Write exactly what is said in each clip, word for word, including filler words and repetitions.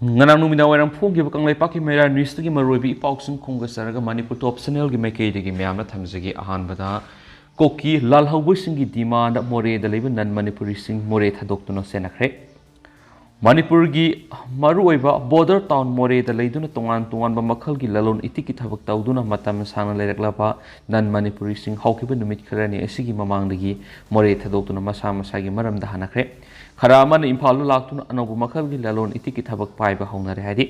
ꯉꯔꯥꯡ ꯅꯨꯃꯤꯗꯥꯡ ꯋꯥꯏꯔꯝ ꯐꯣꯡꯈꯤꯕ ꯀꯪꯂꯩꯄꯥꯛꯀꯤ ꯃꯩꯔꯥ ꯅ꯭ꯌꯨꯁꯇꯒꯤ ꯃꯔꯨꯑꯣꯏꯕ ꯏ ꯄꯥꯎꯁꯤꯡ ꯈꯣꯝꯒꯠꯆꯔꯒ ꯃꯅꯤꯄꯨꯔ ꯇꯣꯞ ꯆꯦꯅꯦꯜꯒꯤ ꯃꯥꯏꯀꯩꯗꯒꯤ ꯃꯌꯥꯝꯅ ꯊꯝꯖꯒꯦ꯫ ꯑꯍꯥꯟꯕꯗ, ꯀꯨꯀꯤ ꯂꯥꯜꯍꯧꯕꯁꯤꯡꯒꯤ ꯗꯤꯃꯥꯟꯗ ꯃꯣꯔꯦꯗ ꯂꯩꯕ ꯅꯟ ꯃꯅꯤꯄꯨꯔꯤꯁꯤꯡ ꯃꯣꯔꯦ ꯊꯥꯗꯣꯛꯇꯨꯅ ꯆꯦꯟꯅꯈ꯭ꯔꯦ꯫ ꯃꯅꯤꯄꯨꯔꯒꯤ ꯃꯔꯨꯑꯣꯏꯕ ꯕꯣꯔꯗꯔ ꯇꯥꯎꯟ ꯃꯣꯔꯦꯗ ꯂꯩꯗꯨꯅ ꯇꯣꯉꯥꯟ ꯇꯣꯉꯥꯟꯕ ꯃꯈꯜꯒꯤ ꯂꯂꯣꯟ ꯏꯇꯤꯛꯀꯤ ꯊꯕꯛ ꯇꯧꯗꯨꯅ ꯃꯇꯝ ꯁꯥꯡꯅ ꯂꯩꯔꯛꯂꯕ ꯅꯟ ꯃꯅꯤꯄꯨꯔꯤꯁꯤꯡ ꯍꯧꯈꯤꯕ ꯅꯨꯃꯤꯠ ꯈꯔꯅꯤ ꯑꯁꯤꯒꯤ ꯃꯃꯥꯡꯗꯒꯤ ꯃꯣꯔꯦ ꯊꯥꯗꯣꯛꯇꯨꯅ ꯃꯁꯥ ꯃꯁꯥꯒꯤ ꯃꯔꯝꯗ ꯍꯟꯅꯈ꯭ꯔꯦ꯫ ꯈꯔ ꯑꯃꯅ ꯏꯝꯐꯥꯜꯗ ꯂꯥꯛꯇꯨꯅ ꯑꯅꯧꯕ ꯃꯈꯜꯒꯤ ꯂꯂꯣꯟ ꯏꯇꯤꯛꯀꯤ ꯊꯕꯛ ꯄꯥꯏꯕ ꯍꯧꯅꯔꯦ ꯍꯥꯏꯔꯤ꯫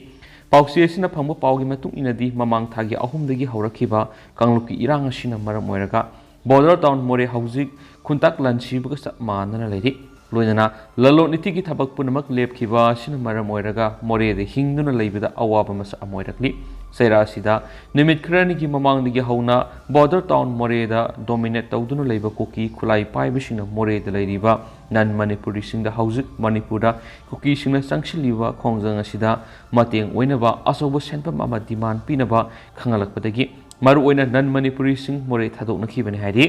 ꯄꯥꯎꯆꯦ ꯑꯁꯤꯅ ꯐꯪꯕ ꯄꯥꯎꯒꯤ ꯃꯇꯨꯡ ꯏꯟꯅꯗꯤ, ꯃꯃꯥꯡ ꯊꯥꯒꯤ ꯑꯍꯨꯝꯗꯒꯤ ꯍꯧꯔꯛꯈꯤꯕ ꯀꯥꯡꯂꯨꯞꯀꯤ ꯏꯔꯥꯡ ꯑꯁꯤꯅ ꯃꯔꯝ ꯑꯣꯏꯔꯒ ꯕꯣꯔꯗꯔ ꯇꯥꯎꯟ ꯃꯣꯔꯦ ꯍꯧꯖꯤꯛ ꯈꯨꯟꯇꯥꯛ ꯂꯥꯟꯁꯤꯕꯒ ꯆꯞ ꯃꯥꯟꯅꯅ ꯂꯩꯔꯤ꯫ ꯂꯣꯏꯅꯅ ꯂꯂꯣꯟ ꯏꯇꯤꯛꯀꯤ ꯊꯕꯛ ꯄꯨꯝꯅꯃꯛ ꯂꯦꯞꯈꯤꯕ ꯑꯁꯤꯅ ꯃꯔꯝ ꯑꯣꯏꯔꯒ ꯃꯣꯔꯦꯗ ꯍꯤꯡꯗꯨꯅ ꯂꯩꯕꯗ ꯑꯋꯥꯕ ꯃꯁꯛ ꯑꯃ ꯑꯣꯏꯔꯛꯂꯤ꯫ ꯆꯩꯔꯥ ꯑꯁꯤꯗ ꯅꯨꯃꯤꯠ ꯈꯔꯅꯤꯒꯤ ꯃꯃꯥꯡꯗꯒꯤ ꯍꯧꯅ ꯕꯣꯔꯗꯔ ꯇꯥꯎꯟ ꯃꯣꯔꯦꯗ ꯗꯣꯃꯤꯅꯦꯠ ꯇꯧꯗꯨꯅ ꯂꯩꯕ ꯀꯨꯀꯤ ꯈꯨꯠꯂꯥꯏ ꯄꯥꯏꯕꯁꯤꯡꯅ ꯃꯣꯔꯦꯗ ꯂꯩꯔꯤꯕ ꯅꯟ ꯃꯅꯤꯄꯨꯔꯤꯁꯤꯡꯗ ꯍꯧꯖꯤꯛ ꯃꯅꯤꯄꯨꯔꯗ ꯀꯨꯀꯤꯁꯤꯡꯅ ꯆꯪꯁꯤꯜꯂꯤꯕ ꯈꯣꯡꯖꯪ ꯑꯁꯤꯗ ꯃꯇꯦꯡ ꯑꯣꯏꯅꯕ ꯑꯆꯧꯕ ꯁꯦꯟꯐꯝ ꯑꯃ ꯗꯤꯃꯥꯟ ꯄꯤꯅꯕ ꯈꯪꯍꯜꯂꯛꯄꯗꯒꯤ ꯃꯔꯨꯑꯣꯏꯅ ꯅꯟ ꯃꯅꯤꯄꯨꯔꯤꯁꯤꯡ ꯃꯣꯔꯦ ꯊꯥꯗꯣꯛꯅꯈꯤꯕꯅꯤ ꯍꯥꯏꯔꯤ꯫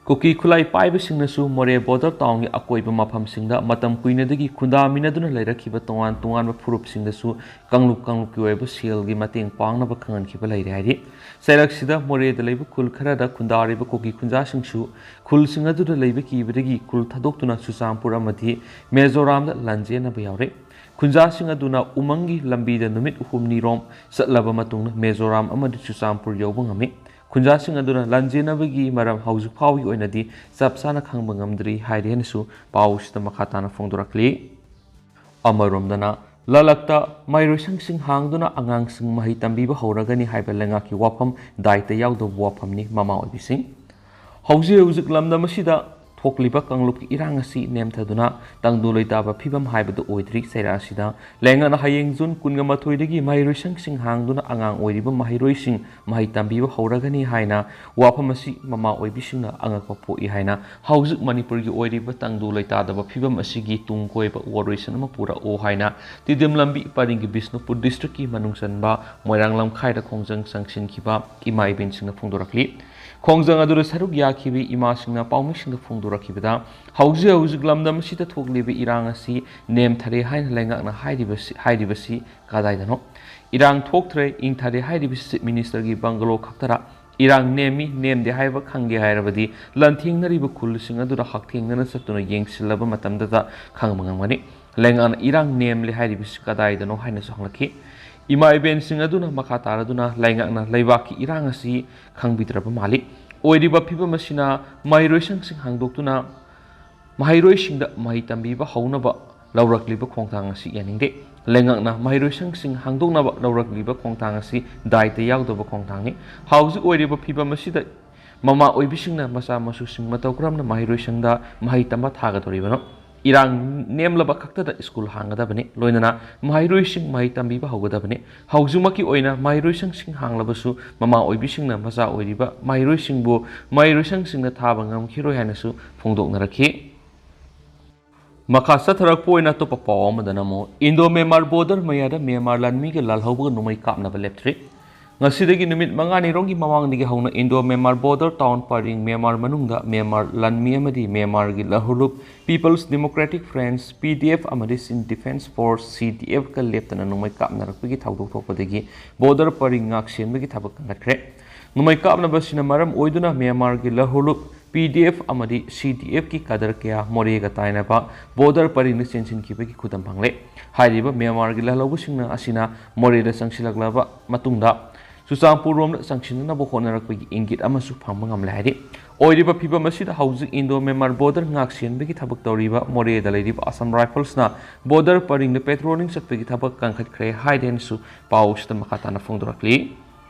ꯀꯨꯀꯤ ꯈꯨꯠꯂꯥꯏ ꯄꯥꯏꯕꯁꯤꯡꯅꯁꯨ ꯃꯣꯔꯦ ꯕꯣꯔꯗꯔ ꯇꯥꯎꯟꯒꯤ ꯑꯀꯣꯏꯕ ꯃꯐꯝꯁꯤꯡꯗ ꯃꯇꯝ ꯀꯨꯏꯅꯗꯒꯤ ꯈꯨꯟꯗꯥꯃꯤꯟꯅꯗꯨꯅ ꯂꯩꯔꯛꯈꯤꯕ ꯇꯣꯉꯥꯟ ꯇꯣꯉꯥꯟꯕ ꯐꯨꯔꯨꯞꯁꯤꯡꯗꯁꯨ ꯀꯥꯡꯂꯨꯞ ꯀꯥꯡꯂꯨꯞꯀꯤ ꯑꯣꯏꯕ ꯁꯦꯜꯒꯤ ꯃꯇꯦꯡ ꯄꯥꯡꯅꯕ ꯈꯪꯍꯟꯈꯤꯕ ꯂꯩꯔꯦ ꯍꯥꯏꯔꯤ꯫ ꯆꯩꯔꯛꯁꯤꯗ ꯃꯣꯔꯦꯗ ꯂꯩꯕ ꯈꯨꯜ ꯈꯔꯗ ꯈꯨꯟꯗꯥꯔꯤꯕ ꯀꯨꯀꯤ ꯈꯨꯟꯖꯥꯁꯤꯡꯁꯨ ꯈꯨꯜꯁꯤꯡ ꯑꯗꯨꯗ ꯂꯩꯕ ꯀꯤꯕꯗꯒꯤ ꯈꯨꯜ ꯊꯥꯗꯣꯛꯇꯨꯅ ꯆꯨꯔꯆꯥꯟꯄꯨꯔ ꯑꯃꯗꯤ ꯃꯤꯖꯣꯔꯥꯝꯗ ꯂꯥꯟꯖꯦꯟꯅꯕ ꯌꯥꯎꯔꯦ꯫ ꯈꯨꯟꯖꯥꯁꯤꯡ ꯑꯗꯨꯅ ꯎꯃꯪꯒꯤ ꯂꯝꯕꯤꯗ ꯅꯨꯃꯤꯠ ꯍꯨꯝꯅꯤꯔꯣꯝ ꯆꯠꯂꯕ ꯃꯇꯨꯡꯗ ꯃꯤꯖꯣꯔꯥꯝ ꯑꯃꯗꯤ ꯆꯨꯔꯆꯥꯟꯄꯨꯔ ꯌꯧꯕ ꯉꯝꯃꯤ꯫ ꯈꯨꯟꯖꯥꯁꯤꯡ ꯑꯗꯨꯅ ꯂꯥꯟꯖꯦꯟꯅꯕꯒꯤ ꯃꯔꯝ ꯍꯧꯖꯤꯛ ꯐꯥꯎꯒꯤ ꯑꯣꯏꯅꯗꯤ ꯆꯞ ꯆꯥꯅ ꯈꯪꯕ ꯉꯝꯗ꯭ꯔꯤ ꯍꯥꯏꯔꯦꯅꯁꯨ ꯄꯥꯎꯁꯤꯗ ꯃꯈꯥ ꯇꯥꯅ ꯐꯣꯡꯗꯣꯔꯛꯂꯤ꯫ ꯑꯃꯔꯣꯝꯗꯅ, ꯂꯂꯛꯇ ꯃꯍꯩꯔꯣꯏꯁꯪꯁꯤꯡ ꯍꯥꯡꯗꯨꯅ ꯑꯉꯥꯡꯁꯤꯡ ꯃꯍꯩ ꯇꯝꯕꯤꯕ ꯍꯧꯔꯒꯅꯤ ꯍꯥꯏꯕ ꯂꯩꯉꯥꯛꯀꯤ ꯋꯥꯐꯝ ꯗꯥꯏꯇ ꯌꯥꯎꯗꯕ ꯋꯥꯐꯝꯅꯤ꯫ ꯃꯃꯥ ꯑꯣꯏꯕꯤꯁꯤꯡ, ꯍꯧꯖꯤꯛ ꯍꯧꯖꯤꯛ ꯂꯝꯗꯝ ꯑꯁꯤꯗ ꯊꯣꯛꯂꯤꯕ ꯀꯥꯡꯂꯨꯞꯀꯤ ꯏꯔꯥꯡ ꯑꯁꯤ ꯅꯦꯝꯊꯗꯨꯅ ꯇꯪꯗꯨ ꯂꯩꯇꯥꯕ ꯐꯤꯕꯝ ꯍꯥꯏꯕꯗꯨ ꯑꯣꯏꯗ꯭ꯔꯤ꯫ ꯆꯩꯔꯥ ꯑꯁꯤꯗ ꯂꯩꯉꯥꯛꯅ ꯍꯌꯦꯡ ꯖꯨꯟ ꯀꯨꯟꯒ ꯃꯥꯊꯣꯏꯗꯒꯤ ꯃꯍꯩꯔꯣꯏꯁꯪꯁꯤꯡ ꯍꯥꯡꯗꯨꯅ ꯑꯉꯥꯡ ꯑꯣꯏꯔꯤꯕ ꯃꯍꯩꯔꯣꯏꯁꯤꯡ ꯃꯍꯩ ꯇꯝꯕꯤꯕ ꯍꯧꯔꯒꯅꯤ ꯍꯥꯏꯅ ꯋꯥꯐꯝ ꯑꯁꯤ ꯃꯃꯥ ꯑꯣꯏꯕꯤꯁꯤꯡꯅ ꯑꯉꯛꯄ ꯄꯣꯛꯏ ꯍꯥꯏꯅ ꯍꯧꯖꯤꯛ ꯃꯅꯤꯄꯨꯔꯒꯤ ꯑꯣꯏꯔꯤꯕ ꯇꯪꯗꯨ ꯂꯩꯇꯥꯗꯕ ꯐꯤꯕꯝ ꯑꯁꯤꯒꯤ ꯇꯨꯡ ꯀꯣꯏꯕ ꯋꯥꯔꯣꯏꯁꯤꯟ ꯑꯃ ꯄꯨꯔꯛꯑꯣ ꯍꯥꯏꯅ ꯇꯤꯗꯤꯝ ꯂꯝꯕꯤ ꯄꯔꯤꯡꯒꯤ ꯕꯤꯁꯅꯨꯄꯨꯔ ꯗꯤꯁꯇ꯭ꯔꯤꯛꯀꯤ ꯃꯅꯨꯡ ꯆꯟꯕ ꯃꯣꯏꯔꯥꯡ ꯂꯝꯈꯥꯏꯗ ꯈꯣꯡꯖꯪ ꯆꯪꯁꯤꯟꯈꯤꯕ ꯏꯃꯥ ꯏꯕꯦꯟꯁꯤꯡꯅ ꯐꯣꯡꯗꯣꯔꯛꯂꯤ꯫ ꯈꯣꯡꯖꯪ ꯑꯗꯨꯗ ꯁꯔꯨꯛ ꯌꯥꯈꯤꯕ ꯏꯃꯥꯁꯤꯡꯅ ꯄꯥꯎꯃꯤꯁꯤꯡꯗ ꯐꯣꯡꯗꯣꯔꯛꯈꯤꯕꯗ, ꯍꯧꯖꯤꯛ ꯍꯧꯖꯤꯛ ꯂꯝꯗꯝ ꯑꯁꯤꯗ ꯊꯣꯛꯂꯤꯕ ꯏꯔꯥꯡ ꯑꯁꯤ ꯅꯦꯝꯊꯔꯦ ꯍꯥꯏꯅ ꯂꯩꯉꯥꯛꯅ ꯍꯥꯏꯔꯤꯕꯁꯤ, ꯍꯥꯏꯔꯤꯕꯁꯤ ꯀꯗꯥꯏꯗꯅꯣ? ꯏꯔꯥꯡ ꯊꯣꯛꯇ꯭ꯔꯦ, ꯏꯪꯊꯔꯦ ꯍꯥꯏꯔꯤꯕꯁꯤ ꯆꯤꯐ ꯃꯤꯅꯤꯁꯇꯔꯒꯤ ꯕꯪꯒꯂꯣ ꯈꯛꯇꯔ? ꯏꯔꯥꯡ ꯅꯦꯝꯃꯤ, ꯅꯦꯝꯗꯦ ꯍꯥꯏꯕ ꯈꯪꯒꯦ ꯍꯥꯏꯔꯕꯗꯤ ꯂꯥꯟꯊꯦꯡꯅꯔꯤꯕ ꯈꯨꯜꯁꯤꯡ ꯑꯗꯨꯗ ꯍꯛꯊꯦꯡꯅꯅ ꯆꯠꯇꯨꯅ ꯌꯦꯡꯁꯤꯜꯂꯕ ꯃꯇꯝꯗꯇ ꯈꯪꯕ ꯉꯝꯒꯅꯤ꯫ ꯂꯩꯉꯥꯛꯅ ꯏꯔꯥꯡ ꯅꯦꯝꯂꯦ ꯍꯥꯏꯔꯤꯕꯁꯤ ꯀꯗꯥꯏꯗꯅꯣ ꯍꯥꯏꯅꯁꯨ ꯍꯪꯂꯛꯈꯤ꯫ ꯏꯃꯥ ꯏꯕꯦꯟꯁꯤꯡ ꯑꯗꯨꯅ ꯃꯈꯥ ꯇꯥꯔꯗꯨꯅ ꯂꯩꯉꯥꯛꯅ ꯂꯩꯕꯥꯛꯀꯤ ꯏꯔꯥꯡ ꯑꯁꯤ ꯈꯪꯕꯤꯗ꯭ꯔꯕ ꯃꯥꯜꯂꯤ꯫ ꯑꯣꯏꯔꯤꯕ ꯐꯤꯕꯝ ꯑꯁꯤꯅ ꯃꯍꯩꯔꯣꯏꯁꯪꯁꯤꯡ ꯍꯥꯡꯗꯣꯛꯇꯨꯅ ꯃꯍꯩꯔꯣꯏꯁꯤꯡꯗ ꯃꯍꯩ ꯇꯝꯕꯤꯕ ꯍꯧꯅꯕ ꯂꯧꯔꯛꯂꯤꯕ ꯈꯣꯡꯊꯥꯡ ꯑꯁꯤ ꯌꯥꯅꯤꯡꯗꯦ꯫ ꯂꯩꯉꯥꯛꯅ ꯃꯍꯩꯔꯣꯏꯁꯪꯁꯤꯡ ꯍꯥꯡꯗꯣꯛꯅꯕ ꯂꯧꯔꯛꯂꯤꯕ ꯈꯣꯡꯊꯥꯡ ꯑꯁꯤ ꯗꯥꯏꯇ ꯌꯥꯎꯗꯕ ꯈꯣꯡꯊꯥꯡꯅꯤ꯫ ꯍꯧꯖꯤꯛ ꯑꯣꯏꯔꯤꯕ ꯐꯤꯕꯝ ꯑꯁꯤꯗ ꯃꯃꯥ ꯑꯣꯏꯕꯤꯁꯤꯡꯅ ꯃꯆꯥ ꯃꯁꯨꯁꯤꯡ ꯃꯇꯧ ꯀꯔꯝꯅ ꯃꯍꯩꯔꯣꯏꯁꯪꯗ ꯃꯍꯩ ꯇꯝꯕ ꯊꯥꯒꯗꯧꯔꯤꯕꯅꯣ? ꯏꯔꯥꯡ ꯅꯦꯝꯂꯕ ꯈꯛꯇꯗ ꯁ꯭ꯀꯨꯜ ꯍꯥꯡꯒꯗꯕꯅꯤ, ꯂꯣꯏꯅꯅ ꯃꯍꯩꯔꯣꯏꯁꯤꯡ ꯃꯍꯩ ꯇꯝꯕꯤꯕ ꯍꯧꯒꯗꯕꯅꯤ꯫ ꯍꯧꯖꯤꯛꯃꯛꯀꯤ ꯑꯣꯏꯅ ꯃꯍꯩꯔꯣꯏꯁꯪꯁꯤꯡ ꯍꯥꯡꯂꯕꯁꯨ ꯃꯃꯥ ꯑꯣꯏꯕꯤꯁꯤꯡꯅ ꯃꯆꯥ ꯑꯣꯏꯔꯤꯕ ꯃꯍꯩꯔꯣꯏꯁꯤꯡꯕꯨ ꯃꯍꯩꯔꯣꯏꯁꯪꯁꯤꯡꯗ ꯊꯥꯕ ꯉꯝꯈꯤꯔꯣꯏ ꯍꯥꯏꯅꯁꯨ ꯐꯣꯡꯗꯣꯛꯅꯔꯛꯈꯤ꯫ ꯃꯈꯥ ꯆꯠꯊꯔꯛꯄ ꯑꯣꯏꯅ ꯑꯇꯣꯞꯄ ꯄꯥꯎ ꯑꯃꯗꯅ ꯑꯃꯨꯛ ꯏꯟꯗꯣ ꯃ꯭ꯌꯥꯟꯃꯥꯔ ꯕꯣꯔꯗꯔ ꯃꯌꯥꯗ ꯃ꯭ꯌꯥꯟꯃꯥꯔ ꯂꯥꯟꯃꯤꯒ ꯂꯥꯜꯍꯧꯕꯒ ꯅꯣꯡꯃꯩ ꯀꯥꯞꯅꯕ ꯂꯦꯞꯇ꯭ꯔꯤ꯫ ꯉꯁꯤꯗꯒꯤ ꯅꯨꯃꯤꯠ ꯃꯉꯥꯅꯤꯔꯣꯝꯒꯤ ꯃꯃꯥꯡꯗꯒꯤ ꯍꯧꯅ ꯏꯟꯗꯣ ꯃ꯭ꯌꯥꯟꯃꯥꯔ ꯕꯣꯔꯗꯔ ꯇꯥꯎꯟ ꯄꯔꯤꯡ ꯃ꯭ꯌꯥꯟꯃꯥꯔ ꯃꯅꯨꯡꯗ ꯃ꯭ꯌꯥꯟꯃꯥꯔ ꯂꯥꯟꯃꯤ ꯑꯃꯗꯤ ꯃ꯭ꯌꯥꯟꯃꯥꯔꯒꯤ ꯂꯍꯨꯂꯨꯞ ꯄꯤꯄꯜꯁ ꯗꯦꯃꯣꯀ꯭ꯔꯦꯇꯤꯛ ꯐ꯭ꯔꯟꯠ, ꯄꯤ ꯗꯤ ꯑꯦꯐ, ꯑꯃꯗꯤ ꯁꯤꯟ ꯗꯤꯐꯦꯟꯁ ꯐꯣꯔꯁ, ꯁꯤ ꯗꯤ ꯑꯦꯐꯀ ꯂꯦꯞꯇꯅ ꯅꯣꯡꯃꯩ ꯀꯥꯞꯅꯔꯛꯄꯒꯤ ꯊꯧꯗꯣꯛ ꯊꯣꯛꯄꯗꯒꯤ ꯕꯣꯔꯗꯔ ꯄꯔꯤꯡ ꯉꯥꯛ ꯁꯦꯟꯕꯒꯤ ꯊꯕꯛ ꯀꯟꯈꯠꯈ꯭ꯔꯦ꯫ ꯅꯣꯡꯃꯩ ꯀꯥꯞꯅꯕꯁꯤꯅ ꯃꯔꯝ ꯑꯣꯏꯗꯨꯅ ꯃ꯭ꯌꯥꯟꯃꯥꯔꯒꯤ ꯂꯍꯨꯂꯨꯞ ꯄꯤ ꯗꯤ ꯑꯦꯐ ꯑꯃꯗꯤ ꯁꯤ ꯗꯤ ꯑꯦꯐꯀꯤ ꯀꯥꯗꯔ ꯀꯌꯥ ꯃꯣꯔꯦꯒ ꯇꯥꯏꯅꯕ ꯕꯣꯔꯗꯔ ꯄꯔꯤꯡꯗ ꯆꯦꯟꯁꯤꯟꯈꯤꯕꯒꯤ ꯈꯨꯗꯝ ꯐꯪꯂꯦ꯫ ꯍꯥꯏꯔꯤꯕ ꯃ꯭ꯌꯥꯟꯃꯥꯔꯒꯤ ꯂꯥꯜꯍꯧꯕꯁꯤꯡꯅ ꯑꯁꯤꯅ ꯃꯣꯔꯦꯗ ꯆꯪꯁꯤꯜꯂꯛꯂꯕ ꯃꯇꯨꯡꯗ ꯆꯨꯔꯆꯥꯟꯄꯨꯔ ꯔꯣꯝꯗ ꯆꯪꯁꯤꯟꯅꯅꯕ ꯍꯣꯠꯅꯔꯛꯄꯒꯤ ꯏꯪꯒꯤꯠ ꯑꯃꯁꯨ ꯐꯪꯕ ꯉꯝꯂꯦ ꯍꯥꯏꯔꯤ꯫ ꯑꯣꯏꯔꯤꯕ ꯐꯤꯕꯝ ꯑꯁꯤꯗ ꯍꯧꯖꯤꯛ ꯏꯟꯗꯣ ꯃ꯭ꯌꯥꯟꯃꯥꯔ ꯕꯣꯔꯗꯔ ꯉꯥꯛ ꯁꯦꯟꯕꯒꯤ ꯊꯕꯛ ꯇꯧꯔꯤꯕ ꯃꯣꯔꯦꯗ ꯂꯩꯔꯤꯕ ꯑꯁꯥꯝ ꯔꯥꯏꯐꯜꯁꯅ ꯕꯣꯔꯗꯔ ꯄꯔꯤꯡꯗ ꯄꯦꯇ꯭ꯔꯣꯂꯤꯡ ꯆꯠꯄꯒꯤ ꯊꯕꯛ ꯀꯟꯈꯠꯈ꯭ꯔꯦ ꯍꯥꯏꯔꯦꯅꯁꯨ ꯄꯥꯎ ꯑꯁꯤꯗ ꯃꯈꯥ ꯇꯥꯅ ꯐꯣꯡꯗꯣꯔꯛꯂꯤ꯫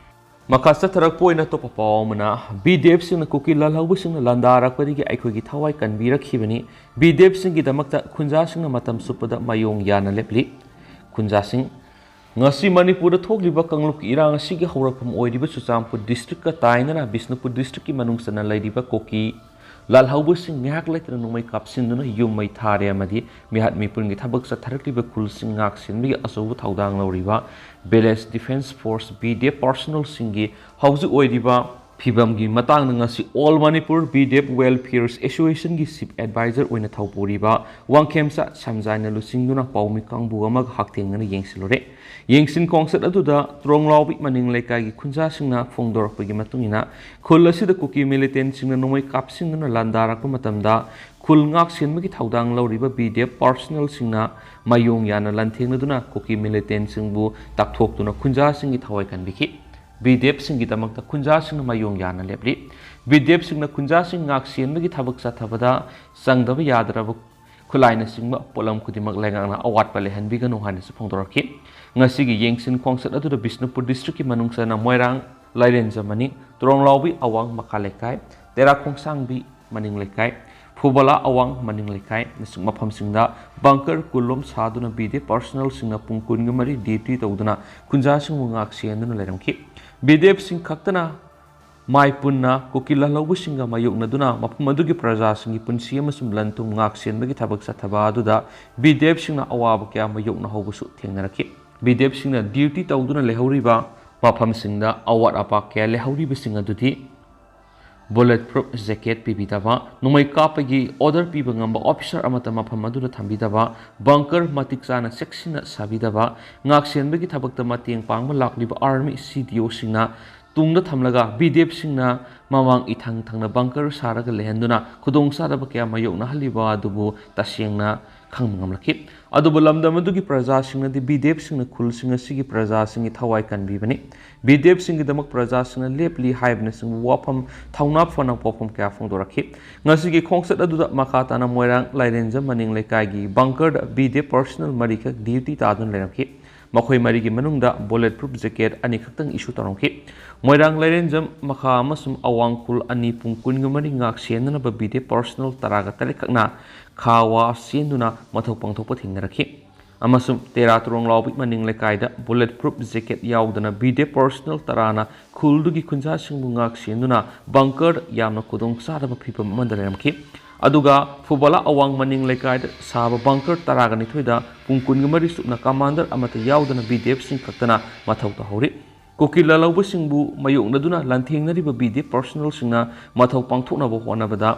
ꯃꯈꯥ ꯆꯠꯊꯔꯛꯄ ꯑꯣꯏꯅ ꯑꯇꯣꯞꯄ ꯄꯥꯎ ꯑꯃꯅ, ꯕꯤ ꯗꯤ ꯑꯦꯐꯁꯤꯡꯅ ꯀꯨꯀꯤ ꯂꯥꯜꯍꯧꯕꯁꯤꯡꯅ ꯂꯥꯟꯗꯥꯔꯛꯄꯗꯒꯤ ꯑꯩꯈꯣꯏꯒꯤ ꯊꯋꯥꯏ ꯀꯟꯕꯤꯔꯛꯈꯤꯕꯅꯤ꯫ ꯕꯤ ꯗꯤ ꯑꯦꯐꯁꯤꯡꯒꯤꯗꯃꯛꯇ ꯈꯨꯟꯖꯥꯁꯤꯡꯅ ꯃꯇꯝ ꯆꯨꯞꯄꯗ ꯃꯥꯌꯣꯡ ꯌꯥꯅ ꯂꯦꯞꯂꯤ꯫ ꯈꯨꯟꯖꯥꯁꯤꯡ, ꯉꯁꯤ ꯃꯅꯤꯄꯨꯔꯗ ꯊꯣꯛꯂꯤꯕ ꯀꯥꯡꯂꯨꯞꯀꯤ ꯏꯔꯥꯡ ꯑꯁꯤꯒꯤ ꯍꯧꯔꯛꯐꯝ ꯑꯣꯏꯔꯤꯕ ꯆꯨꯔꯆꯥꯟꯄꯨꯔ ꯗꯤꯁꯇ꯭ꯔꯤꯛꯀ ꯇꯥꯏꯅꯅ ꯕꯤꯁꯅꯨꯄꯨꯔ ꯗꯤꯁꯇ꯭ꯔꯤꯛꯀꯤ ꯃꯅꯨꯡ ꯆꯟꯅ ꯂꯩꯔꯤꯕ ꯀꯨꯀꯤ ꯂꯥꯜꯍꯧꯕꯁꯤꯡ ꯉꯥꯏꯍꯥꯛ ꯂꯩꯇꯅ ꯅꯣꯡꯃꯩ ꯀꯥꯞꯁꯤꯟꯗꯨꯅ ꯌꯨꯝ ꯃꯩ ꯊꯥꯔꯦ ꯑꯃꯗꯤ ꯃꯤꯍꯥꯠ ꯃꯤꯄꯨꯟꯒꯤ ꯊꯕꯛ ꯆꯠꯊꯔꯛꯂꯤꯕ ꯈꯨꯜꯁꯤꯡ ꯉꯥꯛ ꯁꯦꯟꯕꯒꯤ ꯑꯆꯧꯕ ꯊꯧꯗꯥꯡ ꯂꯧꯔꯤꯕ village defence force, V D F, ꯄꯥꯔꯁꯣꯅꯦꯜꯁꯤꯡꯒꯤ ꯍꯧꯖꯤꯛ ꯑꯣꯏꯔꯤꯕ ꯐꯤꯕꯝꯒꯤ ꯃꯇꯥꯡꯗ ꯉꯁꯤ All Manipur B D F Welfare Associationꯒꯤ Chief Advisor ꯑꯣꯏꯅ ꯊꯧꯄꯨꯔꯤꯕ ꯋꯥꯡꯈꯦꯝꯆꯥ ꯁꯝꯖꯥꯏꯅ ꯂꯨꯆꯤꯡꯗꯨꯅ ꯄꯥꯎꯃꯤ ꯀꯥꯡꯕꯨ ꯑꯃꯒ ꯍꯛꯊꯦꯡꯅꯅ ꯌꯦꯡꯁꯤꯜꯂꯨꯔꯦ꯫ ꯌꯦꯡꯁꯤꯟ ꯈꯣꯡꯆꯠ ꯑꯗꯨꯗ ꯇ꯭ꯔꯣꯡꯂꯥꯎꯕꯤ ꯃꯅꯤꯡ ꯂꯩꯀꯥꯏꯒꯤ ꯈꯨꯟꯖꯥꯁꯤꯡꯅ ꯐꯣꯡꯗꯣꯔꯛꯄꯒꯤ ꯃꯇꯨꯡ ꯏꯟꯅ, ꯈꯨꯜ ꯑꯁꯤꯗ ꯀꯨꯀꯤ militantꯁꯤꯡꯅ ꯅꯣꯡꯃꯩ ꯀꯥꯞꯁꯤꯟꯗꯨꯅ ꯂꯥꯟꯗꯥꯔꯛꯄ ꯃꯇꯝꯗ, ꯈꯨꯜ ꯉꯥꯛ ꯁꯦꯟꯕꯒꯤ ꯊꯧꯗꯥꯡ ꯂꯧꯔꯤꯕ B D F personnelꯁꯤꯡꯅ ꯃꯥꯌꯣꯡ ꯌꯥꯅ ꯂꯥꯟꯊꯦꯡꯅꯗꯨꯅ ꯀꯨꯀꯤ militantꯁꯤꯡꯕꯨ ꯇꯥꯛꯊꯣꯛꯇꯨꯅ ꯈꯨꯟꯖꯥꯁꯤꯡꯒꯤ ꯊꯋꯥꯏ ꯀꯟꯕꯤꯈꯤ꯫ B D Fꯁꯤꯡꯒꯤꯗꯃꯛꯇ ꯈꯨꯟꯖꯥꯁꯤꯡꯅ ꯃꯥꯌꯣꯡ ꯌꯥꯅ ꯂꯦꯞꯂꯤ꯫ B D Fꯁꯤꯡꯅ ꯈꯨꯟꯖꯥꯁꯤꯡ ꯉꯥꯛ ꯁꯦꯟꯕꯒꯤ ꯊꯕꯛ ꯆꯠꯊꯕꯗ ꯆꯪꯗꯕ ꯌꯥꯗ꯭ꯔꯕ ꯈꯨꯠꯂꯥꯏꯅꯆꯤꯡꯕ ꯄꯣꯠꯂꯝ ꯈꯨꯗꯤꯡꯃꯛ ꯂꯩꯉꯥꯛꯅ ꯑꯋꯥꯠꯄ ꯂꯩꯍꯟꯕꯤꯒꯅꯨ ꯍꯥꯏꯅꯁꯨ ꯐꯣꯡꯗꯣꯔꯛꯈꯤ꯫ ꯉꯁꯤꯒꯤ ꯌꯦꯡꯁꯤꯟ ꯈꯣꯡꯆꯠ ꯑꯗꯨꯗ ꯕꯤꯁꯅꯨꯄꯨꯔ districtꯀꯤ ꯃꯅꯨꯡ ꯆꯟꯅ ꯃꯣꯏꯔꯥꯡ, ꯂꯥꯏꯔꯦꯟꯖ ꯃꯅꯤꯡ, ꯇ꯭ꯔꯣꯡꯂꯥꯎꯕꯤ ꯑꯋꯥꯡ ꯃꯈꯥ ꯂꯩꯀꯥꯏ, ꯇꯦꯔꯥ ꯈꯣꯡꯁꯥꯡꯕꯤ ꯃꯅꯤꯡ ꯂꯩꯀꯥꯏ, ꯐꯨꯕꯂꯥ ꯑꯋꯥꯡ ꯃꯅꯤꯡ ꯂꯩꯀꯥꯏ, ꯃꯐꯝꯁꯤꯡꯗ bunker ꯀꯨꯟꯂꯣꯝ ꯁꯥꯗꯨꯅ B D F personnelꯁꯤꯡꯅ ꯄꯨꯡ ꯀꯨꯟꯒ ꯃꯔꯤ duty ꯇꯧꯗꯨꯅ ꯈꯨꯟꯖꯥꯁꯤꯡꯕꯨ ꯉꯥꯛ ꯁꯦꯟꯗꯨꯅ ꯂꯩꯔꯝꯈꯤ꯫ B D Fꯁꯤꯡ ꯈꯛꯇꯅ ꯃꯥꯏ ꯄꯨꯟꯅ ꯀꯨꯀꯤ ꯂꯥꯜꯍꯧꯕꯁꯤꯡꯒ ꯃꯥꯌꯣꯛꯅꯗꯨꯅ ꯃꯐꯝ ꯑꯗꯨꯒꯤ ꯄ꯭ꯔꯖꯥꯁꯤꯡꯒꯤ ꯄꯨꯟꯁꯤ ꯑꯃꯁꯨꯡ ꯂꯟ ꯊꯨꯝ ꯉꯥꯛ ꯁꯦꯟꯕꯒꯤ ꯊꯕꯛ ꯆꯠꯊꯕ ꯑꯗꯨꯗ B D Fꯁꯤꯡꯅ ꯑꯋꯥꯕ ꯀꯌꯥ ꯃꯥꯌꯣꯛꯅꯍꯧꯕꯁꯨ ꯊꯦꯡꯅꯔꯛꯈꯤ꯫ B D Fꯁꯤꯡꯅ duty ꯇꯧꯗꯨꯅ ꯂꯩꯍꯧꯔꯤꯕ ꯃꯐꯝꯁꯤꯡꯗ ꯑꯋꯥꯠ ꯑꯄꯥ ꯀꯌꯥ ꯂꯩꯍꯧꯔꯤꯕꯁꯤꯡ ꯑꯗꯨꯗꯤ bullet proof jacket ꯄꯤꯕꯤꯗꯕ, ꯅꯣꯡꯃꯩ ꯀꯥꯞꯄꯒꯤ order ꯄꯤꯕ ꯉꯝꯕ officer ꯑꯃꯠꯇ ꯃꯐꯝ ꯑꯗꯨꯗ ꯊꯝꯕꯤꯗꯕ, bunker ꯃꯇꯤꯛ ꯆꯥꯅ ꯆꯦꯛꯁꯤꯟꯅ ꯁꯥꯕꯤꯗꯕ, ꯉꯥꯛ ꯁꯦꯟꯕꯒꯤ ꯊꯕꯛꯇ ꯃꯇꯦꯡ ꯄꯥꯡꯕ ꯂꯥꯛꯂꯤꯕ army C D Oꯁꯤꯡꯅ ꯇꯨꯡꯗ ꯊꯝꯂꯒ B D Fꯁꯤꯡꯅ ꯃꯃꯥꯡ ꯏꯊꯪ ꯊꯪꯅ bunker ꯁꯥꯔꯒ ꯂꯩꯍꯟꯗꯨꯅ ꯈꯨꯗꯣꯡꯆꯥꯗꯕ ꯀꯌꯥ ꯃꯥꯌꯣꯛꯅꯍꯜꯂꯤꯕ ꯑꯗꯨꯕꯨ ꯇꯁꯦꯡꯅ ꯈꯪꯕ ꯉꯝꯂꯛꯈꯤ꯫ ꯑꯗꯨꯕꯨ ꯂꯝꯗꯝ ꯑꯗꯨꯒꯤ ꯄ꯭ꯔꯖꯥꯁꯤꯡꯅꯗꯤ B D Fꯁꯤꯡꯅ ꯈꯨꯜꯁꯤꯡ ꯑꯁꯤꯒꯤ ꯄ꯭ꯔꯖꯥꯁꯤꯡꯒꯤ ꯊꯋꯥꯏ ꯀꯟꯕꯤꯕꯅꯤ, B D Fꯁꯤꯡꯒꯤꯗꯃꯛ ꯄ꯭ꯔꯖꯥꯁꯤꯡꯅ ꯂꯦꯞꯂꯤ ꯍꯥꯏꯕꯅꯆꯤꯡꯕ ꯋꯥꯐꯝ, ꯊꯧꯅꯥ ꯐꯅ ꯋꯥꯐꯝ ꯀꯌꯥ ꯐꯣꯡꯗꯣꯔꯛꯈꯤ꯫ ꯉꯁꯤꯒꯤ ꯈꯣꯡꯆꯠ ꯑꯗꯨꯗ ꯃꯈꯥ ꯇꯥꯅ ꯃꯣꯏꯔꯥꯡ ꯂꯥꯏꯔꯦꯟꯖꯝ ꯃꯅꯤꯡ ꯂꯩꯀꯥꯏꯒꯤ bunkerꯗ B D F personnel ꯃꯔꯤꯈꯛ duty ꯇꯥꯗꯨꯅ ꯂꯩꯔꯝꯈꯤ꯫ ꯃꯈꯣꯏ ꯃꯔꯤꯒꯤ ꯃꯅꯨꯡꯗ bullet proof jacket ꯑꯅꯤꯈꯛꯇꯪ issue ꯇꯧꯔꯝꯈꯤ꯫ ꯃꯣꯏꯔꯥꯡ ꯂꯥꯏꯔꯦꯟꯖꯝ ꯃꯈꯥ ꯑꯃꯁꯨꯡ ꯑꯋꯥꯡ ꯈꯨꯜ ꯑꯅꯤ ꯄꯨꯡ ꯀꯨꯟꯒ ꯃꯔꯤ ꯉꯥꯛ ꯁꯦꯟꯅꯅꯕ B D F personnel ꯇꯔꯥꯒ ꯇꯔꯦꯠ ꯈꯛꯅ ꯈꯥ ꯋꯥ ꯆꯦꯟꯗꯨꯅ ꯃꯊꯧ ꯄꯥꯡꯊꯣꯛꯄ ꯊꯦꯡꯅꯔꯛꯈꯤ꯫ ꯑꯃꯁꯨꯡ ꯇꯦꯔꯥ ꯇ꯭ꯔꯣꯡꯂꯥꯎꯕꯤ ꯃꯅꯤꯡ ꯂꯩꯀꯥꯏꯗ bullet proof jacket ꯌꯥꯎꯗꯅ B D F personnel ꯇꯔꯥꯅ ꯈꯨꯜꯗꯨꯒꯤ ꯈꯨꯟꯖꯥꯁꯤꯡꯕꯨ ꯉꯥꯛ ꯁꯦꯟꯗꯨꯅ bunkerꯗ ꯌꯥꯝꯅ ꯈꯨꯗꯣꯡ ꯆꯥꯗꯕ ꯐꯤꯕꯝ ꯑꯃꯗ ꯂꯩꯔꯝꯈꯤ꯫ ꯑꯗꯨꯒ ꯐꯨꯕꯂꯥ ꯑꯋꯥꯡ ꯃꯅꯤꯡ ꯂꯩꯀꯥꯏꯗ ꯁꯥꯕ bunker ꯇꯔꯥꯒ ꯅꯤꯊꯣꯏꯗ ꯄꯨꯡ ꯀꯨꯟꯒ ꯃꯔꯤ ꯆꯨꯞꯅ commander ꯑꯃꯠꯇ ꯌꯥꯎꯗꯅ B D Fꯁꯤꯡ ꯈꯛꯇꯅ ꯃꯊꯧ ꯇꯧꯍꯧꯔꯤ꯫ ꯀꯨꯀꯤ ꯂꯥꯜꯍꯧꯕꯁꯤꯡꯕꯨ ꯃꯥꯌꯣꯛꯅꯗꯨꯅ ꯂꯥꯟꯊꯦꯡꯅꯔꯤꯕ ꯕꯤ ꯗꯤ ꯑꯦꯐ ꯄꯥꯔꯁꯣꯅꯦꯜꯁꯤꯡꯅ ꯃꯊꯧ ꯄꯥꯡꯊꯣꯛꯅꯕ ꯍꯣꯠꯅꯕꯗ